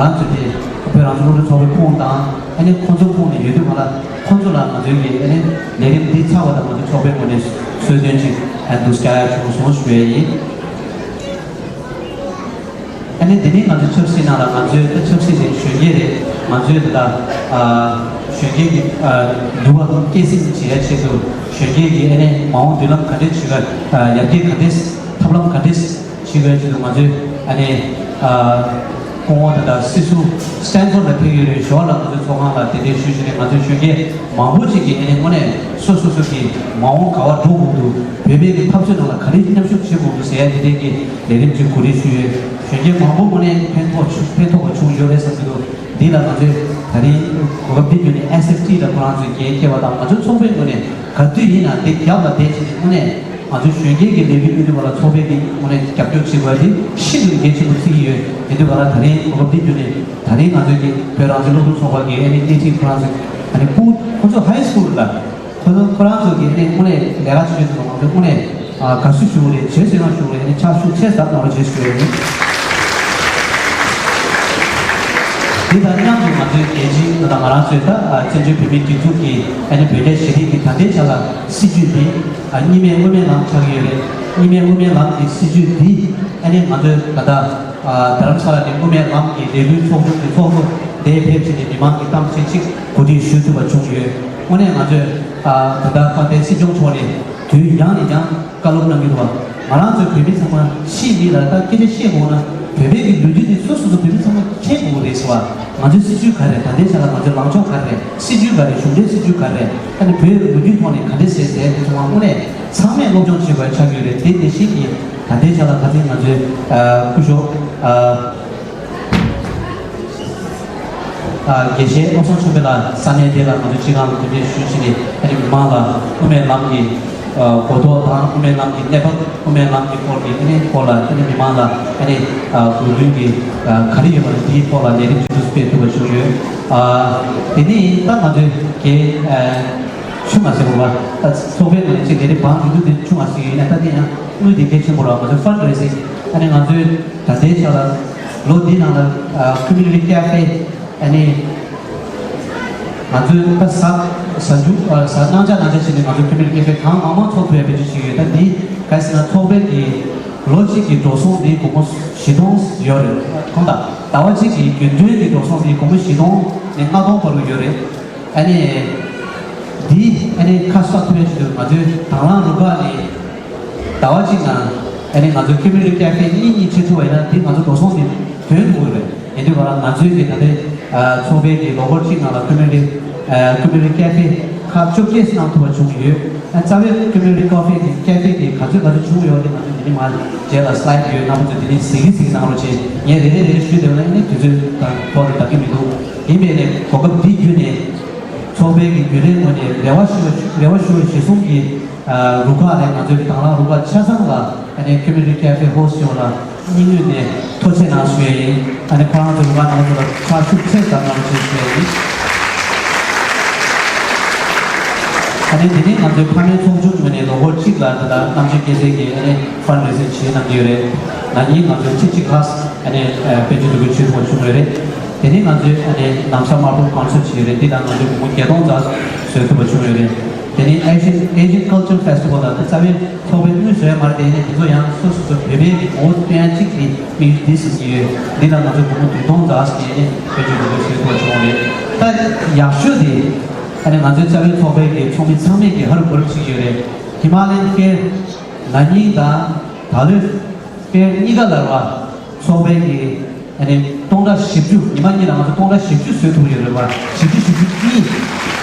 རང་ཚོ་དེ་བོད་རང་བཙན་སློབ་ཕྲུག་ཚོགས་པའི་ཁོངས་དང་ཨ་ནི་ཁོང་ཚོ་ཁོངས་ནས་ཡོད་དུས་ང་ལ་ཁོང་ཚོ་ལ་ང་ཚོའི་གི་ཨ་ནི་ལས་རིམ་འདི་ཚར་བ་དང་ང་ཚོ་ཚོགས་པའི་ངོས་ནས་གསོལ་སྟོན་ཅིག་ཨ་ནི་འདུག་བསྐྱལ་ཡ་བྱུང་སོང་ཞུ་བ་ཡིན། ཨ་ནི་དེ་ནས་ང་ཚོའི་ཆབ་སྲིད་ནང་ལ་ང་ཚོའི་ད་ཆབ་སྲིད་དེ་གཞོན་སྐྱེས་རེད། ང་ཚོའི་ད་ལྟ་གཞོན་སྐྱེས་ཀྱི་འདུལ་བ་སྐྱེད་སྲིང་བྱེད་ཡ་ཆེད་དུ་གཞོན་སྐྱེས་ཀྱི་ཨ་ནི་མ་འོངས་མདུན་ལམ་ག་འདྲས་བྱེད་དགོས། ཡར་རྒྱས་ག་འདྲས་ཐབས་ལམ་ག་འདྲས་བྱེད་དགོས་ཆེད་དུ་ང་ཚོའི་ཨ་ནི་སྐུ་ངོ་ད་ལྟ་སྲིད་ཟུར་སི་ཊན་ཕོར་ལ་ཕེབས་ཡོད་རེད། ཞོར་ལ་ང་ཚོའི་ཚོགས་ཁང་ལ་གདན་འདྲེན་ཞུས་བྱས་ནས་ང་ཚོའི་གཞོན་སྐྱེས་མང་པོ་ཅིག་གིས་ཨ་ནི་དངོས་གནས་སོ་སོ་སོ་གི་མ་འོངས་ག་པར་འགྲོ་དགོས་འདུག་བོད་པའི་གི་འཐབ་རྩོད་ནང་ལ་ག་རེ་མཉམ་ཞུགས་བྱེད་དགོས་འདུག་ཟེར་ཡ་དེ་འདྲའི་གི་ལས་རིམ་ཅིག་གོ་སྒྲིག་ཞུས་ཡོད། གཞོན་སྐྱེས་མང་པོ་དངོས་གནས་ཕན་ཐོགས་ཕན་ཐོགས་པ་བྱུང་ཡོད་རེད་བསམ་གྱི་འདུག་འདི་ལ་ང་ཚོས་ད་རིང་གོ་སྐབས་འདི་བརྒྱུད་ནས་ཨེས་ཨེཕ་ཊི་ལ་ཁོ་རང་ཚོས་འགན་འཁྱེར་བ་དང་ང་ཚོའི་ཚོགས་པའི་ངོས་ནས་ག་དུས་ཡིན་ན་དེ་རྒྱབ་ལ་བསྡད་བྱས་ནས་དངོས་གནས་ང་ཚོའི་གཞོན་སྐྱེས་ཀྱི་ལས་འགུལ་སྤེལ་དུས་བར་ལ་ཚོགས་པའི་གི་དངོས་གནས་རྒྱབ་སྐྱོར་བྱེད་དགོས་པ་དེ་ཤིན་ཏུ་གལ་ཆེན་པོ་བརྩི་གི་ཡོད། དེ་དུས་བར་ལ་ད་རིང་གོ་སྐབས་འདི་བརྒྱུད་ནས་ད་རིང་ང་ཚོའི་གི་བོད་རང་བཙན་སློབ་ཕྲུག་ཚོགས་པ་གི་ཨ་ནི་སྣེ་ཁྲིད་ཁོ་རང་ཚོ་ཨ་ནི་སྤུ་ཁོ་ཚོ་ཧའི་སི་ཀུལ་ལ་ཁོ་ཚོ་ཁོ་རང་ཚོ་གི་ཨ་ནི་དངོས་གནས་ལས་ཀ་བྱེད་ཆེད་དུ་ང་ཚོ་དངོས་གནས་དགའ་བསུ་ཞུ་གི་རེད། བྱས་ཙང་ཞུ་གི་རེད། ཨ་ནི་ཕྱག་ཤུགས་ཆེ་ཙམ་གནང་རོགས་བྱེད་ཞུ་གི་རེད། དེ་དང་མཉམ་དུ་ང་ཚོའི་རྒྱལ་སྤྱིའི་ད་ལྟ་ང་རང་ཚོའི་ད་བཙན་བྱོལ་བོད་མིའི་སྒྲིག་འཛུགས་ཀྱི་ཨ་ནི་བོད་རྒྱ་ཞི་བདེ་གི་ད་ལྟའི་ཆ་ལ་སྲིད་བྱུས་འདི་གཉིས་སྨན་དབུ་མའི་ལམ་ཆགས་ཀྱི་ཡོད་རེད། གཉིས་སྨན་དབུ་མའི་ལམ་གྱི་སྲིད་བྱུས་འདི་ཨ་ནི་ང་ཚོའི་ད་ལྟ་རྡ་རམ་ས་ལ་ནས་དབུ་མའི་ལམ་གྱི་ལས་འགུལ་ཚོགས་ཆུང་གི་ཚོགས་གཙོ་འདིར་ཕེབས་བྱས་ནས་མི་མང་གི་གཏམ་བཤད་ཅིག་གོ་སྒྲིག་ཞུ་ཐུབ་པ་བྱུང་ཡོད། དངོས་གནས་ང་ཚོས་ད་ལྟ་དཔལ་ལྡན་སྲིད་སྐྱོང་མཆོག་ནས་དུས་ཡང་ནས་ཡང་བཀའ་སློབ་གནང་གི་འདུག་བ། ང་རང་ཚོའི་བོད་མི་ཚང་མ་ཤེས་མི་ལ་ད་སྐད་ཆ་བཤད་དགོས་ན་བོད་པའི་གི་ལོ་རྒྱུས་དེ་སོ་སོ་སོ་བོད་མི་ཚང་མ་མཁྱེན་དགོས་རེད་ཟེར་བ། ང་ཚོའི་སྲིད་ཇུས་ག་རེད། ད་ལྟའི་ཆ་ལ་ང་ཚོའི་ལངས་ཕྱོགས་ག་རེད། སྲིད་ཇུས་ག་རེད། གཞུང་འབྲེལ་སྲིད་ཇུས་ག་རེད། ཨ་ནི་བོད་ལོ་རྒྱུས་ཐོག་ནས་ག་འདྲས་བྱས་ཟེར་དེ་ཚོ་མ་དངོས་གནས་ཚང་མས་སློབ་སྦྱོང་བྱེད་དགོས་ཆགས་ཡོད་རེད། དེ་དེ་བཞིན་གྱི་ད་ལྟའི་ཆ་ལ་ད་ཐེངས་ང་ཚོའི་སྐུ་ཞབས་དགེ་བཤེས་བློ་བཟང་ཆོས་འཕེལ་ལགས་ས་གནས་དེ་ལ་ང་ཚོའི་སྤྱི་ཁང་ལ་གདན་འདྲེན་ཞུས་བྱས་ནས་ཨ་ནི་མི་མང་ལ་དབུ་མའི་ལམ་གྱི་གོ་རྟོགས་དང་དབུ་མའི་ལམ་གྱི་གནས་བབ། དབུ་མའི་ལམ་གྱི་སྐོར་གྱི་ཨ་ནི་སྐོར་ལ་ཨ་ནི་མི་མང་ལ་ཨ་ནི་དགོས་འདུན་གྱི་ག་རེ་ཡོད་པ་རེད། དེའི་ཐོག་ལ་ལས་རིམ་ཇི་འདྲ་སྤེལ་ཐུབ་པ་བྱུང་ཡོད། དེ་ནས་ད་ང་ཚོའི་རྒན་ཆུང་ང་ཟེར་བ་ད་ཚོགས་པའི་ནང་ནས་ཅིག་ལས་རིམ་བང་ཇི་འདུག་དེ་ཆུང་ང་ཟེར་ཡོད་ན་ད་དེ་ཡང་དངུལ་དེ་གལ་ཆེན་པོ་རེད། ང་ཚོའི་ཕན་ཌ་རེ་སིང་ཨ་ནི་ང་ཚོའི་ད་ལྟའི་ཆ་ལ་ལོ་འདིའི་ནང་ལ་ཀོ་མིའུ་ནི་ཊི་ཀེ་ཕེ་ཨ་ནི། ང་ཚོའི་ད་གཟའ་གཟའ་མཇུག་ཨ་གཟའ་གནངས་ཆ་གནངས་ཆ་བྱས་ནས་ང་ཚོ་ཀོ་མིའུ་ནི་ཊི་ཀེ་ཕེ་གང་མང་མང་ཚོགས་ཐུབ་ཡ་བེད་སྤྱོད་བྱེད་ཀྱི་ཡོད། ད་འདི་ག་རེ་ཟེར་ན་ཚོགས་པའི་གི་ལོ་གཅིག་གི་འགྲོ་སོང་འདི་སྒོར་མོ་བཞི་སྟོང་ཡོད་རེད། ཁོང་ད་ཟླ་བ་གཅིག་གི་རྒྱུན་མཐུད་ཀྱི་འགྲོ་སོང་འདི་སྒོར་མོ་བཞི་སྟོང་ནས་ལྔ་སྟོང་བར་དུ་ཡོད་རེད། ཨ་ནི་འདི་ཨ་ནི་ཁ་གསབ་ཐུབ་ཡ་ཆེད་དུ་ང་ཚོའི་དང་བླངས་རུ་ཁག་ནས། ཟླ་བ་གཅིག་ནང་ཨ་ནི་ང་ཚོའི་ཀོ་མིའུ་ནི་ཊི་ཀེ་ཕེ་གཉིས་གཉིས་ཕྱེ་ཐུབ་པ་ཡིན་ན་དེ་ང་ཚོ་འགྲོ་སོང་དེ་ཐོན་ཐུབ་ཀྱི་རེད། ཡིན་དུས་ང་རང་ང་ཚོའི་གི་ད་ལྟའི་ཚོགས་པའི་གི་ལོ་འཁོར་གཅིག་ནང་ལ་ཀོ་མིའུ་ནི་ཊི་ཀོ་མིའུ་ནི་ཊི་ཀེ་ཕེ་ཁག་བཅོ་བརྒྱད་གནང་ཐུབ་པ་བྱུང་ཡོད། ཨ་རྩ་བའི་ཀོ་མིའུ་ནི་ཊི་ཀེ་ཕེ་གི་ཀེ་ཕེ་གི་ག་ཚོད་ག་ཚོད་བྱུང་ཡོད་དེ་ང་ཚོ་འདི་ནས་མར་རྗེས་ལ་སི་ལའེ་ཌི་ཡོད། རྣམ་པ་ཚོས་འདི་ནས་གཟིགས་གི་གཟིགས་གནང་རོགས་བྱེད། ངས་རེ་རེ་རེ་རེ་ཞུས་བསྡད་པ་ན་ཨ་ནི་དུས་ཚོད་དང་ཐོག་ནས་ད་གི་མི་འདུག་ཡིན་པས་ནས་གོ་སྐབས་འདི་བརྒྱུད་ནས་ཚོགས་པའི་གི་རྒྱུན་ལས་ངོས་ནས་རེ་བ་ཞུ་རེ་བ་ཞུ་བ་གཞིར་བཟུང་གི་རུ་ཁག་ནས་ང་ཚོའི་གི་དང་བླངས་རུ་ཁག་ཆ་ཚང་ལ་ཨ་ནི་ཀོ་མིའུ་ནི་ཊི་ཀེ་ཕེ་ཧོ་སི་ཊི་ཡོང་ལ་སྙིང་དབུས་ནས་ཐུགས་རྗེ་ཆེ་གནང་ཞུ་ཡས་ཡིན། ཨ་ནི་ཁོ་རང་ཚོའི་རུ་ཁག་ནང་ཚོ་ལ་ཕྱག་ཤུགས་ཆེ་ཙམ་གནང་ཞེས་ཞུ་ཡས་ཡིན། ཨ་ནི་དེ་ནས་ང་ཚོའི་ཕ་མའི་ཚོགས་ཆུང་ངོས་ནས་ལོ་འཁོར་གཅིག་ལ་ད་ལྟ་རྣམ་དཔྱོད་སྐྱེད་ཚལ་གྱི་ཨ་ནི་ཕན་ཌ་རེ་སིང་བྱེད་གནང་གི་ཡོད་རེད། ན་ནིང་ང་ཚོའི་ཁྲི་གཅིག་ལྷག་ཨ་ནི་དཔལ་འབྱོར་འདུ་འགོད་བྱེད་ཐུབ་པ་བྱུང་ཡོད་རེད། དེ་ནས་ང་ཚོས་ཨ་ནི་ནམ་བཟའ་དམར་པོ་སྤོན་སར་བྱས་ཡོད་རེད། འདི་ལ་ང་ཚོས་སྒོར་མོ་བརྒྱད་སྟོང་ཙམ་བཟོས་ཐུབ་པ་བྱུང་ཡོད་རེད། དེ་ནས་Asian Asian Culture Festival ལ་ནི་རྩ་བའི་ཚོགས་པའི་དངུལ་བཟོས་ཡ་མ་རེད། དེ་ནས་དེ་ཚོ་ཡང་སོ་སོ་སོ་བོད་པའི་གི་ངོ་བོ་སྟོན་ཡ་གཅིག་གི་དམིགས་ཡུལ་འདི་ཟིན་གྱི་ཡོད། འདི་ལ་ང་ཚོས་སྒོར་མོ་བདུན་སྟོང་ཙམ་ཞིག་ཨ་ནི་དཔལ་འབྱོར་འདུ་འགོད་བཟོས་ཐུབ་པ་བྱུང་བ་རེད། ད་ཡག་ཤོས་དེ་ཨ་ནི་ང་ཚོའི་རྩ་བའི་ཚོགས་པའི་གི་ཚོགས་མི་ཚང་མས་གི་ཧ་རུ་བུ་རུ་བྱེད་ཀྱི་ཡོད་རེད། Himalayan Fair ན་ནིང་དང་ད་ལོའི་ཕེར་གཉིས་ཀ་ལ་ར་ཚོགས་པའི་གི་ཨ་ནི་སྟོང་ཕྲག་བཞི་བཅུ། ཉི་མ་གཉིས་ལ་ང་ཚོ་སྟོང་ཕྲག་བཞི་བཅུ་བཟོས་ཐུབ་ཡོད་རེད་བ། བཞི་བཅུ་བཞི་བཅུ་གཉིས།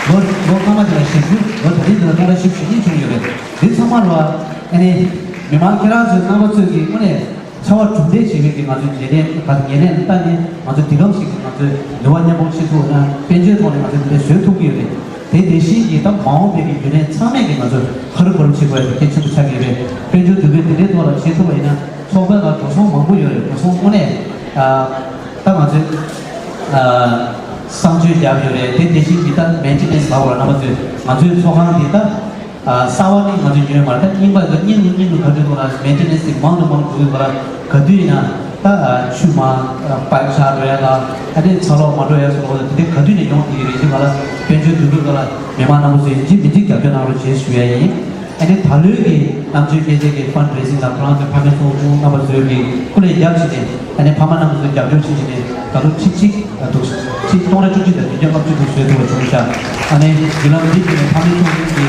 ལོ་ལོ་སྔ་མ་དེ་ལ་བཞི་བཅུ། ལོ་ད་རིང་འདི་ལ་སྟོང་ཕྲག་བཞི་བཅུ་ཞེ་གཉིས་བྱུང་ཡོད་རེད། དེ་ཚང་མ་ར་ཨ་ནི་མི་མང་ཁྱེད་རང་ཚོའི་རྣམ་པ་ཚོས་ཀྱི་དངོས་གནས་ཕྱར་བ་གྲུ་འདེགས་བྱེད་མཁན་གྱི་ང་ཚོའི་ལས་རིམ་ག་ལས་རིམ་ལྟ་ནས་ང་ཚོ་འདི་གམ་ཞིག་གི་ང་ཚོའི་ནུས་པ་མཉམ་སྤུངས་བྱེད་ཐུབ་ན་དཔལ་འབྱོར་ཐོག་ནས་ང་ཚོ་འདི་འདྲ་བཟོས་ཐུབ་ཀྱི་ཡོད་རེད། དེ་དེ་བཞིན་གྱི་ད་མ་འོངས་པའི་གི་རྒྱུན་ལས་ཚང་མས་ཀྱི་ང་ཚོ་ཧ་རུ་བུ་རུ་བྱེད་དགོས་ཡ་དེ་གལ་ཆེན་པོ་ཆགས་ཀྱི་རེད། དཔལ་འབྱོར་འདུ་འགོད་འདི་འདྲའི་ཐོག་ལ་བྱེད་ཐུབ་པ་ཡིན་ན་ཚོགས་པའི་ལ་འགྲོ་སོང་མང་པོ་ཡོད་རེད། འགྲོ་སོང་དངོས་གནས་ད་ང་ཚོའི་གསང་སྤྱོད་རྒྱབ་ཡོད་རེད། དེ་དེ་བཞིན་གྱི་ད་མེན་ཊེ་ནེན་སི་ལབ་དགོས་རེད། རྣམ་པ་ཚོས་ང་ཚོའི་ཚོགས་ཁང་འདི་ད་གསར་བ་ནི་ང་ཚོས་ཉོས་མ་རེད། ད་རྙིང་པ་དང་རྙིང་རུ་རྙིང་རུ་ག་དུས་ཐོག་ལ་མེན་ཊེ་ནེན་སི་དེ་མང་དུ་མང་དུ་འགྲོ་གི་ཐོག་ལ་ག་དུས་ཡིན་ན་ད་ཆུ་མ་པར་ཆག་འགྲོ་ཡ་ལ་ཨ་ནི་ཚ་ལོག་མ་འགྲོ་ཡ་སོགས་ལ་དེ་འདྲའི་ག་དུས་ནས་ཡོང་བསྡད་ཀྱི་རེད། དེ་ག་ལ་དཔལ་འབྱོར་འདུ་འགོད་ག་ལ་མི་མང་རྣམ་པ་ཚོས་ཡིན་གཅིག་མིན་གཅིག་རྒྱབ་སྐྱོར་གནང་རོགས་བྱེད་ཞུ་ཡ་ཡིན། ཨ་ནི་ད་ལོའི་གི་རྣམ་དཔྱོད་སྐྱེད་ཚལ་གྱི་ཕན་ཌ་རེ་སིང་ལ་ཁོ་རང་ཚོའི་ཕ་མའི་ཚོགས་ཆུང་རྣམ་པ་ཚོས་གི་སྐུ་ལས་རྒྱབ་བྱས་ནས་ཨ་ནི་ཕ་མ་རྣམ་པ་ཚོས་རྒྱབ་སྐྱོར་བྱེད་བྱས་ནས་ད་ལོ་ཁྲི་གཅིག་འདུག་ཁྲི་སྟོང་ཕྲག་བཅུ་གཅིག་དང་བདུན་བརྒྱ་ལྔ་བཅུ་འདུག་བཟོས་ཐུབ་པ་བྱུང་ཤག་ཨ་ནི་བརྒྱུད་ལམ་འདི་བརྒྱུད་ནས་ཕ་མའི་ཚོགས་ཆུང་གི་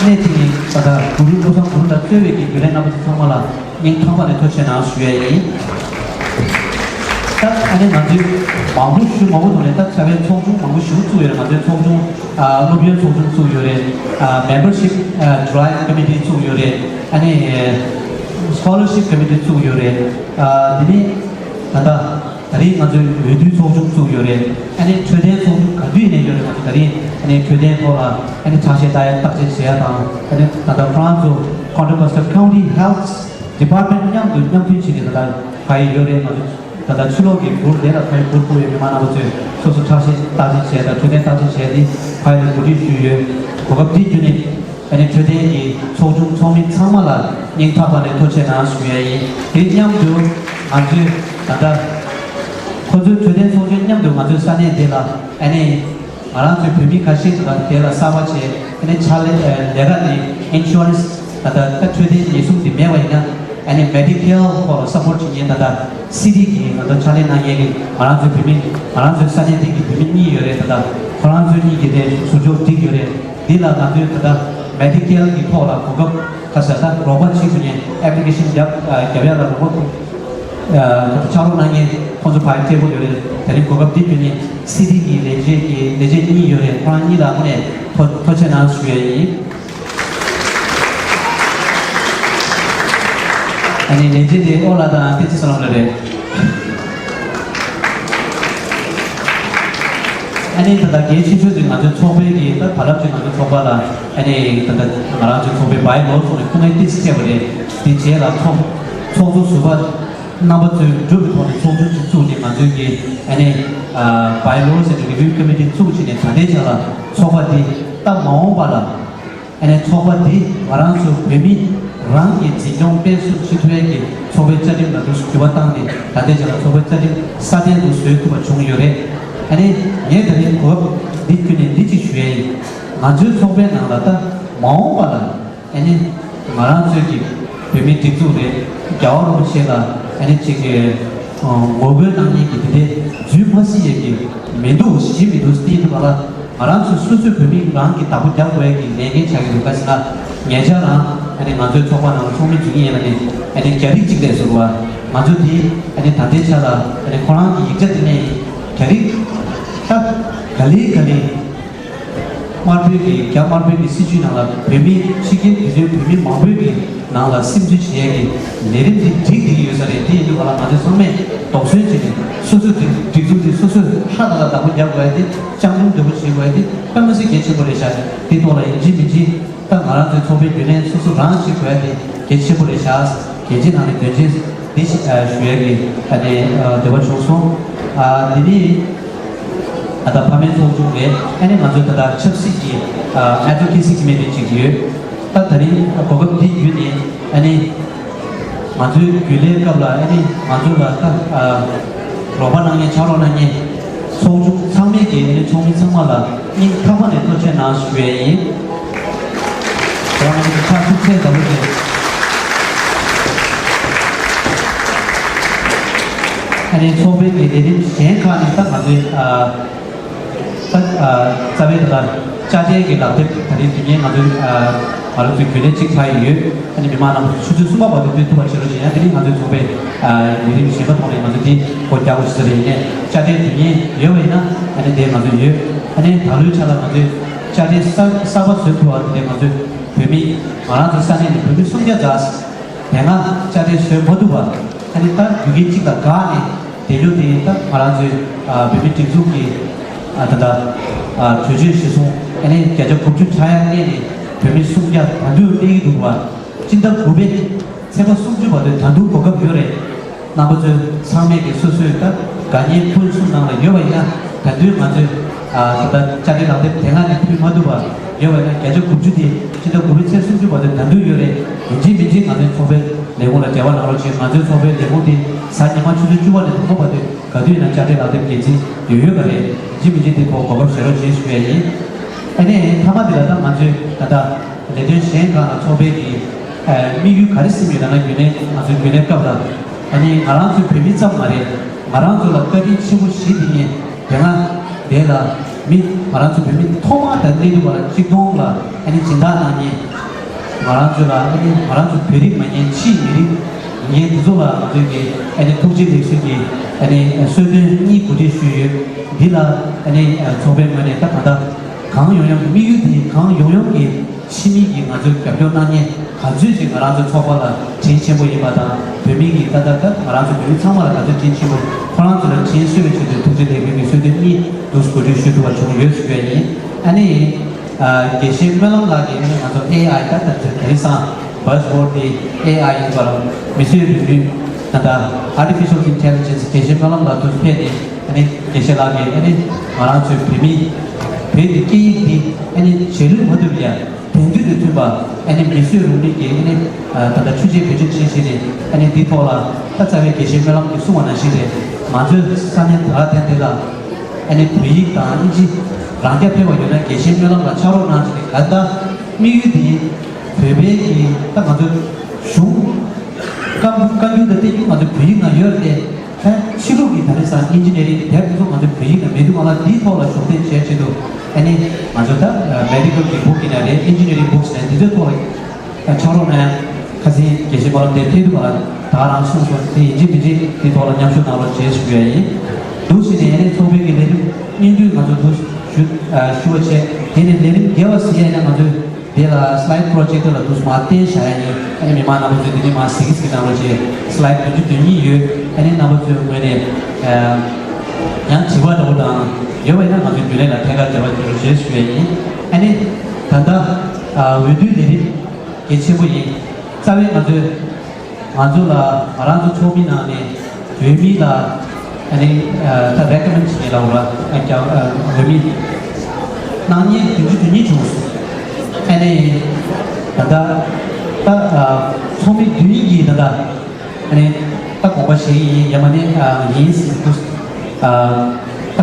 གནས་ཐིག་ནས་ད་ལྟ་གུ་རུ་བློ་བཟང་གུ་རུ་ལ་གཙོས་པའི་གི་རྒྱུན་ལས་རྣམ་པ་ཚོ་ཚང་མ་ལ་སྙིང་ཐག་པ་ནས་ཐུགས་རྗེ་ཆེ་གནང་ཞུ་ཡ་ཡིན། ད་ཨ་ནི་ང་ཚོས་མང་པོ་ཞུ་མང་པོ་ཐོག་ནས་ད་རྩ་བའི་ཚོགས་ཆུང་མང་པོ་ཞིག་བཙུགས་ཡོད་རེད། ང་ཚོའི་ཚོགས་ཆུང་ཨ་སློབ་ཡོན་ཚོགས་ཆུང་བཙུགས་ཡོད་རེད། ཨ་མེམ་བར་ཤིབ་ཨ་ཌི་རའེབ་ཀོ་མི་ཊི་བཙུགས་ཡོད་རེད། ཨ་ནི་ཨ་སི་ཀོ་ལར་ཤིབ་ཀོ་མི་ཊི་བཙུགས་ཡོད་རེད། ཨ་དེ་ནས་ད་ལྟ་ད་རིང་ང་ཚོའི་འོས་བསྡུའི་ཚོགས་ཆུང་བཙུགས་ཡོད་རེད། ཨ་ནི་འཕྲོད་བསྟེན་ཚོགས་ཆུང་ག་དུས་ཡིན་ནའི་ཡོད་རེད། ང་ཚོ་ད་རིང་ཨ་ནི་འཕྲོད་བསྟེན་ཐོག་ལ་ཨ་ནི་ཆ་ཤས་ལྟ་ཡ་བརྟག་དཔྱད་བྱེད་ཡ་དང་ཨ་ནི་ད་ལྟ་ཁོ་རང་ཚོ་Contra Costa County Health Department མཉམ་དུ་མཉམ་མཐུན་བྱས་ནས་ད་ལྟ་ཕ་ཡི་ཡོད་རེད། ང་ཚོ་ད་ལྟ་ཕྱི་ལོགས་ཀྱི་གུར་དེ་ལ་ཕ་ཡི་གུར་ཕུབ་ཡོད། མི་མང་རྣམ་པ་ཚོས་སོ་སོ་ཁྲག་ཤེད་བརྟག་དཔྱད་བྱས་དང་འཕྲོད་བསྟེན་བརྟག་དཔྱད་བྱས་ཏེ་ཕ་ཡི་ལ་གོ་སྒྲིག་ཞུས་ཡོད། གོ་སྐབས་འདི་བརྒྱུད་ནས་ཨ་ནི་འཕྲོད་བསྟེན་གྱི་ཚོགས་ཆུང་ཚོགས་མི་ཚང་མ་ལ་སྙིང་ཐག་པ་ནས་ཐུགས་རྗེ་ཆེ་གནང་ཞུ་ཡ་ཡིན། དེ་མཉམ་དུ་ང་ཚོས་ད་ལྟ་ ཁོ་ཚོའི་འཕྲོད་བསྟེན་ཚོགས་ཆུང་མཉམ་དུ་ང་ཚོའི་ས་གནས་དེ་ལ་ཨ་ནི་ང་རང་ཚོའི་བོད་མི་ཁ་ཤས་ཀྱིས་དེ་ལ་གསར་པ་བྱས། ཨ་ནི་ཕྱག་ལས་ལས་ཀ་ནི་ཨིན་ཤུ་རན་སི་ད་ལྟ་ད་འཕྲོད་བསྟེན་ཉེན་སྲུང་དེ་མེད་པ་ཡིན་ན། ཨ་ནི་མེ་ཌི་ཀེལ་ཐོག་ལ་སབ་པོར་ཊི་བྱེད་མཁན་ད་ལྟ་སི་ཊི་གི་ང་ཚོ་ཕྱག་ལས་གནང་མཁན་གྱི་ང་རང་ཚོའི་བོད་མི་ང་རང་ཚོའི་ས་གནས་དེ་གི་བོད་མི་གཉིས་ཡོད་རེད། ད་ལྟ་ཁོ་རང་ཚོ་གཉིས་ཀྱི་དེ་ཟུར་འཇོག་སྒྲིག་ཡོད་རེད། འདི་ལ་ང་ཚོའི་ད་ལྟ་མེ་ཌི་ཀེལ་གྱི་ཐོག་ལ་གོ་སྐབས་ཁ་ཤས་ད་རོགས་པ་བྱེད་དགོས་མཁན། ཨེ་པི་ལི་ཀེ་ཤན་རྒྱབ་རྒྱབ་ཡ་ལ་རོགས་པ་ཕྱག་རོགས་གནང་མཁན་ཁོང་ཚོ་ཕར་སྤྲད་དགོས་ཡོད་རེད། དེ་རིང་གོ་སྐབས་འདི་བརྒྱུད་ནས་སི་ཊི་གི་ལས་བྱེད་ཀྱི་ལས་བྱེད་གཉིས་ཡོད་རེད། ཁོ་རང་གཉིས་ལ་དངོས་གནས་ཐུགས་ཐུགས་རྗེ་གནང་ཞུ་ཡ་ཡིན། ཨ་ནི་ལས་བྱེད་དེ་ཨོ་ལགས་དང་བསྟན་འཛིན་བསོད་ནམས་ལགས་རེད། ཨ་ནི་ད་ལྟ་གལ་ཆེ་ཤོས་དེ་ང་ཚོའི་ཚོགས་པའི་གི་ད་བར་ལམ་གྱི་ང་ཚོའི་ཚོགས་པ་ལ་ཨ་ནི་ད་ལྟ་ང་རང་ཚོའི་ཚོགས་པའི་བའི་ལོ་སོགས་ནས་ཁུངས་སྣེ་ཏོག་ཙམ་བྱས་པ་རེད། དེ་རྗེས་ལ་ཚོགས་ཚོགས་གཙོ་ཟུར་པ་རྣམ་པ་ཚོས་གྲུབ་པའི་ཐོག་ནས་ཚོགས་ཆུང་ཅིག་བཙུགས་ནས་ང་ཚོའི་གི་ཨ་ནི་བའི་ལོ་ཟེར་བའི་རི་བིའུ་ཀོ་མི་ཊི་བཙུགས་བྱས་ནས་ད་ལྟའི་ཆ་ལ་ཚོགས་པ་འདི་ད་མ་འོངས་པ་ལ། ཨ་ནི་ཚོགས་པ་འདི་ང་རང་ཚོ་བོད་མི་རང་གི་འཛིན་སྐྱོང་སྤེལ་གསུམ་བྱེད་ཐུབ་ཡས་ཀྱི་ཚོགས་པའི་བཅའ་ཁྲིམས་ལ་འདུག་འགྱུར་བ་བཏང་ནས་ད་ལྟའི་ཆ་ལ་ཚོགས་པའི་བཅའ་ཁྲིམས་སྲ་བརྟན་དུ་བཟོ་ཐུབ་པ་བྱུང་ཡོད་རེད། ཨ་ནི་ངས་ད་རིང་གོ་སྐབས་འདི་བརྒྱུད་ནས་འདི་གཅིག་ཞུ་ཡས་ཡིན། ང་ཚོའི་ཚོགས་པའི་ནང་ལ་ད་མ་འོངས་པ་ལ་ཨ་ནི་ང་རང་ཚོའི་གི་བོད་མིའི་སྒྲིག་འཛུགས་རེད། རྒྱལ་བ་རིན་པོ་ཆེ་ལ་ཨ་ནི་གཅིག་གི་ངོ་རྒོལ་གནང་མཁན་གྱི་དེ་འདྲའི་རྫུན་མ་སྲིད་ཡས་ཀྱི་མི་འདུག་གཞི་མི་འདུག་སྟེ་ཡིན་པ་ལ། ང་རང་ཚོ་སོ་སོའི་བོད་མི་རང་གི་བདག་པོ་རྒྱག་དགོས་ཡས་ཀྱི་ལས་འགན་ཆགས་ཀྱི་འདུག་ག་ཟེར་ན། ཉེ་ཆར་རང་ཨ་ནི་ང་ཚོའི་ཚོགས་པ་ནང་ལ་ཚོགས་མི་འཛུལ་མཁན་ཡིན་ན་ནི་ཨ་ནི་རྒྱ་རིགས་གཅིག་རེད་ཟེར་བ། ང་ཚོ་དེ་ཨ་ནི་ད་ལྟའི་ཆ་ལ་ཨ་ནི་ཁོ་རང་གི་ཡིག་ཆ་དེ་ནས་རྒྱ་རིགས་ད་ག་ལེ་ག་ལེ། དམར་པོའི་གི་རྒྱ་དམར་པོའི་གི་སྲིད་བྱུས་ནང་ལ་བོད་མི་ཕྱི་རྒྱལ་དུས་ཚོད་བོད་མི་མང་པོའི་གི་ནང་ལ་སིམ་འཛུལ་བྱེད་ཡས་ཀྱི་ལས་རིམ་འདི་སྒྲིག་བསྡད་ཀྱི་ཡོད་ས་རེད། དེ་ཡིན་དུས་ག་ལ་ང་ཚོ་ཚང་མས་དོགས་ཟོན་བྱས་ནས་སོ་སོའི་སྒྲིག་སྒྲིག་འཛུགས་འདི་སོ་སོས་ཧྲ་ལ་ལ་བདག་པོ་རྒྱག་དགོས་ཡ་དེ་སྤྱང་གྲུང་འདོད་པོ་བྱེད་དགོས་ཡ་དེ་དཔེ་མི་སྲིད་གལ་ཆེན་པོ་རེད་ཤག་དེ་ཐོག་ལ་ཡིན་གཅིག་མིན་གཅིག་ད་ང་རང་ཚོའི་ཚོགས་པའི་རྒྱུན་ལས་སོ་སོ་རང་བྱེད་དགོས་ཡ་དེ་གལ་ཆེན་པོ་རེད་ཤག་གལ་ཆེ་ནང་ནས་དོན་ཆེན་འདི་ཞིག་ཞུ་ཡ་གི་ཨ་ནི་འདོད་པ་བྱུང་སོང་། ཨ་འདི་ནི་ཨ་ད་ཕ་མའི་ཚོགས་ཆུང་རེད། ཨ་ནི་ང་ཚོའི་ད་ལྟ་ཆབ་སྲིད་ཀྱི་ཨ་ཌི་ཝོ་ཀེ་སི་ཀོ་མི་ཊི་ཅིག་ཡོད། ད་ད་རིང་གོ་སྐབས་འདི་བརྒྱུད་ནས་ཨ་ནི་ང་ཚོའི་རྒྱུན་ལས་སྐབས་ལ་ཨ་ནི་ང་ཚོ་ལ་ད་ཨ་རོགས་པ་གནང་མཁན་ཕྱག་རོགས་གནང་མཁན་ཚོགས་ཆུང་ཚང་མས་ཀྱི་ཨ་ནི་ཚོགས་མི་ཚང་མ་ལ་སྙིང་ཐག་པ་ནས་ཐུགས་རྗེ་གནང་ཞུ་ཡས་ཡིན། ཁྱེད་རང་ཚོ་ཕྱག་ཐུགས་ཚད་ལྟ་བུ་རེད། ཨ་ནི་ཚོགས་པའི་གི་ལས་རིམ་གཞན་ཁག་ནས་ད་ང་ཚོའི་ཨ་ད་ཨ་རྩ་བའི་ད་ལྟ་དཔྱ་ཁྲལ་གྱི་ལག་དེབ་ད་རེས་དུས་ངན་ང་ཚོའི་ཨ་ང་རང་ཚོའི་རྒྱུན་ལས་གཅིག་ཕར་ཡོད། ཨ་ནི་མི་མང་རྣམས་ཆུ་ཚོད་གསུམ་པ་བར་དུ་སྤྲོད་ཐུབ་པ་བྱེད་རོགས་བྱེད་ཡ། དེ་ནི་ང་ཚོའི་ཚོགས་པའི་ཨ་ལས་རིམ་གཞན་པ་ཐོག་ནས་ང་ཚོ་འདི་སྒོ་རྒྱག་དགོས་ཞེས་ཟེར་ཡིན་ནས་དཔྱ་ཁྲལ་དུས་ངན་ཡོད་པ་ཡིན་ན་ཨ་ནི་དེ་ང་ཚོ་ཡོད། ཨ་ནི་ད་ལོའི་ཆ་ལ་ང་ཚོས་དཔྱ་ཁྲལ་གསར་གསར་པ་བཟོ་ཐུབ་པ་དེ་ང་ཚོས་བོད་མི་ང་རང་ཚོའི་ས་གནས་ནས་བོད་མི་སུམ་བརྒྱ་ཙམ་དེ་སྔ་དཔྱ་ཁྲལ་བཟོ་མ་ཐུབ་པ། ཨ་ནི་ད་རྒྱུ་རྐྱེན་གཅིག་ལ་དགག་ནས་དེ་ལོ་དེ་ད་ང་རང་ཚོའི་ཨ་བོད་མི་སྒྲིག་འཛུགས་ཀྱི་ཨ་ད་ལྟ་ཨ་གྲོས་ཆོད་གཞིར་བཟུང་ཨ་ནི་བརྒྱ་ཆ་དགུ་བཅུ་ཆགས་ཡ་གནས་ནས་བོད་མི་སུམ་བརྒྱ་ད་དུང་གནས་ཀྱི་འདུག་པ། སྤྱི་ཟླ་དགུ་པའི་ཚེས་པ་སུམ་ཅུ་བར་དུ་ད་དུང་གོ་སྐབས་ཡོད་རེད། རྣམ་པ་ཚོས་ཚང་མས་ཀྱི་སོ་སོའི་ད་དགའ་ཉེ་ཕུན་སུམ་ནང་ལ་ཡོད་པ་ཡིན་ན་ད་དུང་ང་ཚོས་ཨ་ད་ལྟ་དཔྱ་ཁྲལ་ལག་དེབ་དེ་སྔ་ནས་ཕུལ་མ་ཐུབ་པ་ཡོད་པ་ཡིན་ན་བརྒྱ་ཆ་དགུ་བཅུ་དེ་སྤྱི་ཟླ་དགུ་པའི་ཚེས་སུམ་ཅུ་བར་དུ་ད་དུང་ཡོད་རེད། ཡིན་གཅིག་མིན་གཅིག་ང་ཚོའི་ཚོགས་པའི་ལས་ཁུངས་ལ་འབྲེལ་བ་གནང་རོགས་བྱེད། ང་ཚོའི་ཚོགས་པའི་ལས་ཁུངས་དེ་གཟའ་ཉི་མ་ཆུ་ཚོད་བཅུ་པ་ནས་དྲུག་པ་བར་དུ་ག་དུས་ཡིན་ན་དཔྱ་ཁྲལ་ལག་དེབ་འགན་འཛིན་ཡོད་ཡོད་པ་རེད། ཡིན་གཅིག་མིན་གཅིག་དེ་ཐོག་གོ་སྐབས་བཟོ་རོགས་བྱེད་ཞུ་ཡ་ཡིན། ཨ་ནི་མཐའ་མ་དེ་ལ་ད་ང་ཚོས་ད་ལྟ་ལས་དོན་གཞན་ཁག་ལ་ཚོགས་པའི་གི་ཨ་དམིགས་ཡུལ་ག་རེ་ཟིན་ཡོད་ན་ན་རྒྱུན་ལས་ང་ཚོའི་རྒྱུན་ལས་སྐབས་ལ་ཨ་ནི་ང་རང་ཚོའི་བོད་མི་ཙམ་མ་རེད། ང་རང་ཚོ་ལ་བཀའ་དྲིན་ཆེན་པོ་ཞིག་དེ་ངས་དེ་སྔ་དེ་ལ་མི་ང་རང་ཚོ་བོད་མི་ཐོག་མ་དང་གནས་ལུགས་ལ་གཅིག་སྟོང་ལ་ཨ་ནི་སྦྱིན་བདག་གནང་མཁན། ང་རང་ཚོ་ལ་ཨ་ནི་ང་རང་ཚོ་བོད་རིགས་མ་ཡིན་ཕྱིའི་མི་རིགས་ཡིན་མཁན་དེ་ཚོ་ལ་ང་ཚོའི་གི་ཨ་ནི་ཐུགས་རྗེ་ལེགས་གསོལ་གྱི་ཨ་ནི་གསོལ་སྟོན་གཉིས་གོ་སྒྲིག་ཞུས་ཡོད། འདི་ལ་ཨ་ནི་ཚོགས་པའི་ངོས་ནས་ད་ད་ལྟ་གང་ཡོང་ཡོང་གི་དམིགས་ཡུལ་དེ་གང་ཡོང་ཡོང་གི་ཕྱི་མི་གིས་ང་ཚོར་རྒྱབ་སྐྱོར་གནང་མཁན་ག་ཚོད་ཅིག་ང་རང་ཚོའི་ཚོགས་པ་ལ་དྲིན་ཆེན་པོ་ཡིན་པ་དང་། བོད་མི་གིས་ད་ལྟ་ད་ང་རང་ཚོ་བོད་མི་ཚང་མ་ལ་ག་ཚོད་དྲིན་ཆེན་པོ། ཁོ་རང་ཚོ་ལ་དྲིན་གཟོ་བའི་ཆེད་དུ་ཐུགས་རྗེ་ལེགས་འབུལ་གྱི་གསོལ་སྟོན་གཉིས་འདུག་གོ་སྒྲིག་ཞུ་ཐུབ་པ་བྱུང་ཡོད་ཟེར་བ་ཡིན། ཨ་ནི། ཨ་དགེ་བཤེས་སྨོན་ལམ་ལགས་ཀྱིས་ཨ་ནི་ང་ཚོ་ཨེ་ཨའི་ད་ལྟ་དེ་རིང་སང་བཱ་སི་ཝོར་ཌི་དེ་ཨེ་ཨའི་ཡིན་པར་མིས་བཟོས་རིག་ནུས་ད་ལྟ་Artificial Intelligence དགེ་བཤེས་སྨོན་ལམ་ལགས་དུ་ཕེབས་ནས་ཨ་ནི་དགེ་བཤེས་ལགས་ཀྱིས་ཨ་ནི་ང་རང་ཚོའི་བོད་མི་བོད་ཀྱི་སྐད་ཡིག་འདི་ཨ་ནི་རྗེས་ལུས་མ་ཐུབ་ཡ། དེང་དུས་དང་མཐུན་པ་ཨ་ནི་མིས་བཟོས་རིག་ནུས་ཀྱི་ཨ་ནི་ད་ལྟ་ཆོས་རྗེ་བེད་སྤྱོད་བྱེད་བཞིན་ནས་ཨ་ནི་འདི་ཐོག་ལ་ད་རྩ་བའི་དགེ་བཤེས་སྨོན་ལམ་གྱིས་གསུངས་པ་ནང་བཞིན་རེད། ང་ཚོའི་ས་གནས་དར་ཐེན་དེ་ལ་ཨ་ནི་བོད་ཡིག་དང་ཨིན་ཇི་རང་རྐྱ་ཕེབས་པ་ཡོད་ན་དགེ་བཤེས་སྨོན་ལམ་ལ་ཕྱག་རོགས་གནང་བྱས་ཏེ། ག་ད་དམིགས་ཡུལ་དེ་བོད་པའི་གི་ད་ང་ཚོ་གཞུང་བཀའ་བཀའ་འགྱུར་དང་བསྟན་འགྱུར་ང་ཚོ་བོད་ཡིག་ནང་ཡོད་རེད་དེ། ད་ཕྱི་ལུགས་ཀྱི་ད་རེས་སང་ཨིན་ཇི་ནི་ཡ་རིང་དེབ་དེ་ཚོ་ང་ཚོ་བོད་ཡིག་ནང་མེད་དུས་སྒང་ལ་འདིའི་ཐོག་ལ་ཤུགས་བསྟན་བྱས་ཆེད་དུ་ཨ་ནི་ང་ཚོ་ད་མེ་ཌི་ཀལ་གྱི་བུག་ཡིན་ན་རེད། ཨིན་ཇི་ནི་ཡ་རིང་བུག་ཡིན་ན་འདི་ཚོའི་ཐོག་ལ་ཕྱག་རོགས་གནང་ཡ། ཁ་སང་དགེ་བཤེས་སྨོན་ལམ་དེབ་ཐེར་དུ་མ་ལ་ད་རང་གསུངས་སོང་། དེ་ཡིན་གཅིག་མིན་གཅིག་དེ་ཐོག་ལ་མཉམ་ཞུགས་གནང་རོགས་བྱེད་ཞུ་ཡ་ཡིན། འདུག་ཟེར་ནས་ཨ་ནི་ཚོགས་པའི་གི་ལས་རིམ་སྙིང་བསྡུས་ང་ཚོ་འདུག་ཞུ་ཞུ་བ་བྱས། དེ་ནས་ལས་རིམ་བརྒྱད་པ་ཟེར་ཡ་ཡིན་ན་ང་ཚོས་དེ་ལ་slide projector ལ་འདུག་མ་བསྟན་བཞག་ཡ་ཡིན། ཨ་ནི་མི་མང་རྣམ་པ་ཚོས་དེ་ནས་མར་གཟིགས་གཟིགས་གནང་རོགས་བྱས། slide བདུན་ཅུ་དོན་གཉིས་ཡོད། ཨ་ནི་རྣམ་པ་ཚོའི་ངོས་ནས་ཡང་དྲི་བ་འདྲ་བོ་དང་ཡོད་པ་ཡིན་ན་ང་ཚོའི་རྒྱུན་ལས་ལ་ཐད་ཀར་འབྲེལ་བ་བྱེད་རོགས་བྱས་ཞུ་ཡ་ཡིན། ཨ་ནི་ད་ལྟ་འོས་བསྡུའི་ལས་རིམ་གལ་ཆེན་པོ་ཡིན། རྩ་བའི་ང་ཚོས་ང་ཚོ་ལ་ང་རང་ཚོ་ཚོགས་མི་ནང་ནས་འོས་མི་ལ་ཨ་ནི་ད་recommend བྱེད་ལ་འོ་ར་རྒྱ་འོས་མི་གནང་མཁན་བདུན་ཅུ་དོན་གཉིས་བྱུང་སོང་། ཨ་ནི་ད་ལྟ་ད་ཚོགས་མི་བདུན་གྱིས་ད་ལྟ་ཨ་ནི་ད་དགོངས་པ་བཞེས་ཡིན། ཡ་མ་ནི་ཡིན་ཟེར་དུས་ད་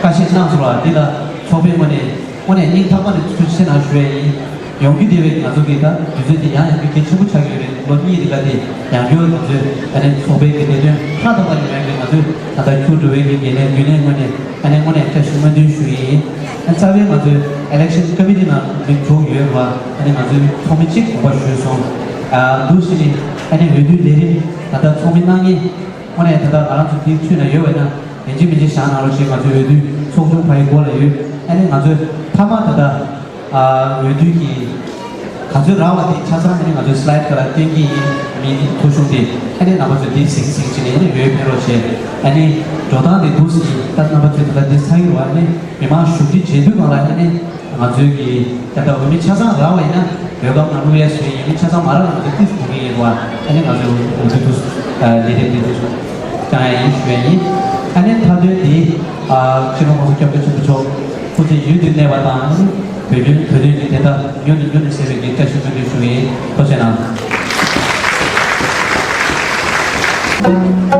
བཀའ་བཞེས་གནང་སོང་ལ། འདི་ལ་ཚོགས་པའི་ངོས་ནས་དངོས་གནས་སྙིང་ཐག་པ་ནས་ཐུགས་རྗེ་ཆེ་གནང་ཞུ་ཡས་ཡིན། ཡོང་རྒྱུ་དེ་བས་ང་ཚོ་གི་ད་དུས་ཚོད་དེ་ཡང་ཡང་རྒྱུ་གལ་ཆེན་པོ་ཆགས་ཀྱི་ཡོད་རེད། ལོ་གཉིས་དེ་ག་དེ་ཡང་བསྐྱར་ང་ཚོས་ཨ་ནི་ཚོགས་པའི་གི་ལས་དོན་ཧྲག་ཐག་པ་ནས་ཡོང་ཡས་ཀྱི་ང་ཚོས་ད་ལྟ་ཁྱུ་འགྲོ་བའི་གི་འགན་ལེན་རྒྱུན་ལས་ངོས་ནས་ཨ་ནི་དངོས་གནས་བཀྲ་ཤིས་སྨོན་འདུན་ཞུ་ཡས་ཡིན། ཨ་རྩ་བའི་ང་ཚོའི་election committee ནང་མི་དྲུག་ཡོད་པ་ཨ་ནི་ང་ཚོའི་ཚོགས་མི་གཅིག་དགོངས་པ་ཞུས་སོང་། ཨ་འདུག་ཟེར་ནས་ཨ་ནི་འོས་བསྡུའི་ལས་རིམ་ད་ལྟ་ཚོགས་མི་གནང་མཁན་དངོས་གནས་ད་ལྟ་ང་རང་ཚོ་འདིའི་ཁྲོད་ན་ཡོད་པ་ཡིན་ན། ཡིན་གཅིག་མིན་གཅིག་བཞག་གནང་རོགས་ཞེས་ང་ཚོའི་འོས་བསྡུའི་ཚོགས་ཆུང་ཕ་ཡི་སྐོར་ལ་ཡོད། ཨ་ནི་ང་ཚོའི་མཐའ་མ་ད་ལྟ་ཨ་འོས་བསྡུ་གི་ག་ཚོད་རག་པ་དེ་ཆ་ཚང་ཨ་ནི་ང་ཚོའི་slide སྒང་ལ་སྟོན་གྱི་ཡིན། མི་ཐོ་གཞུང་དེ་ཨ་ནི་རྣམ་པ་ཚོས་དེ་གཟིགས་གཟིགས་བྱས་ནས་ཨ་ནི་འོས་འཕེན་རོགས་བྱས། ཨ་ནི་འགྲོ་སྟངས་དེ་འདུག་ཟེར་ད་རྣམ་པ་ཚོས་ད་ལྟ་འདི་ཚར་གྱི་རེད་བ། ཨ་ནི་མི་མང་བཞུགས་ཁྲི་བྱེད་དུས་སྒང་ལ་ཨ་ནི། ང་ཚོའི་གི་ད་ལྟ་འོས་མི་ཆ་ཚང་རག་པ་ཡིན་ན་འོས་སྒམ་ནང་བླུག་ཡ་བཟོས་ཡིན། མི་ཆ་ཚང་མ་རག་ན་ང་ཚོ་ཏིས་གོ་གི་ཡིན་པ། ཨ་ནི་ང་ཚོའི་འོས་བསྡུ་དུ་ལས་རིམ་འདི་ཚོ་བསྐྱང་ཡ་ཡིན་ཞུ་ཡ་ཡིན། ཨ་ནི་མཐའ་དོན་འདི་སྤྱི་ནོར་༸གོང་ས་༸སྐྱབས་མགོན་ཆེན་པོ་མཆོག་སྐུ་ཚེ་ཡུན་དུ་གནས་པ་དང་། ཨ་ནི་བོད་དོན་བོད་དོན་གྱི་བདེན་མཐའ་མྱུར་ནས་མྱུར་ནས་གསལ་བའི་གི་བཀྲ་ཤིས་སྨོན་འདུན་ཞུ་ཡིན། ཐུགས་རྗེ་གནང་།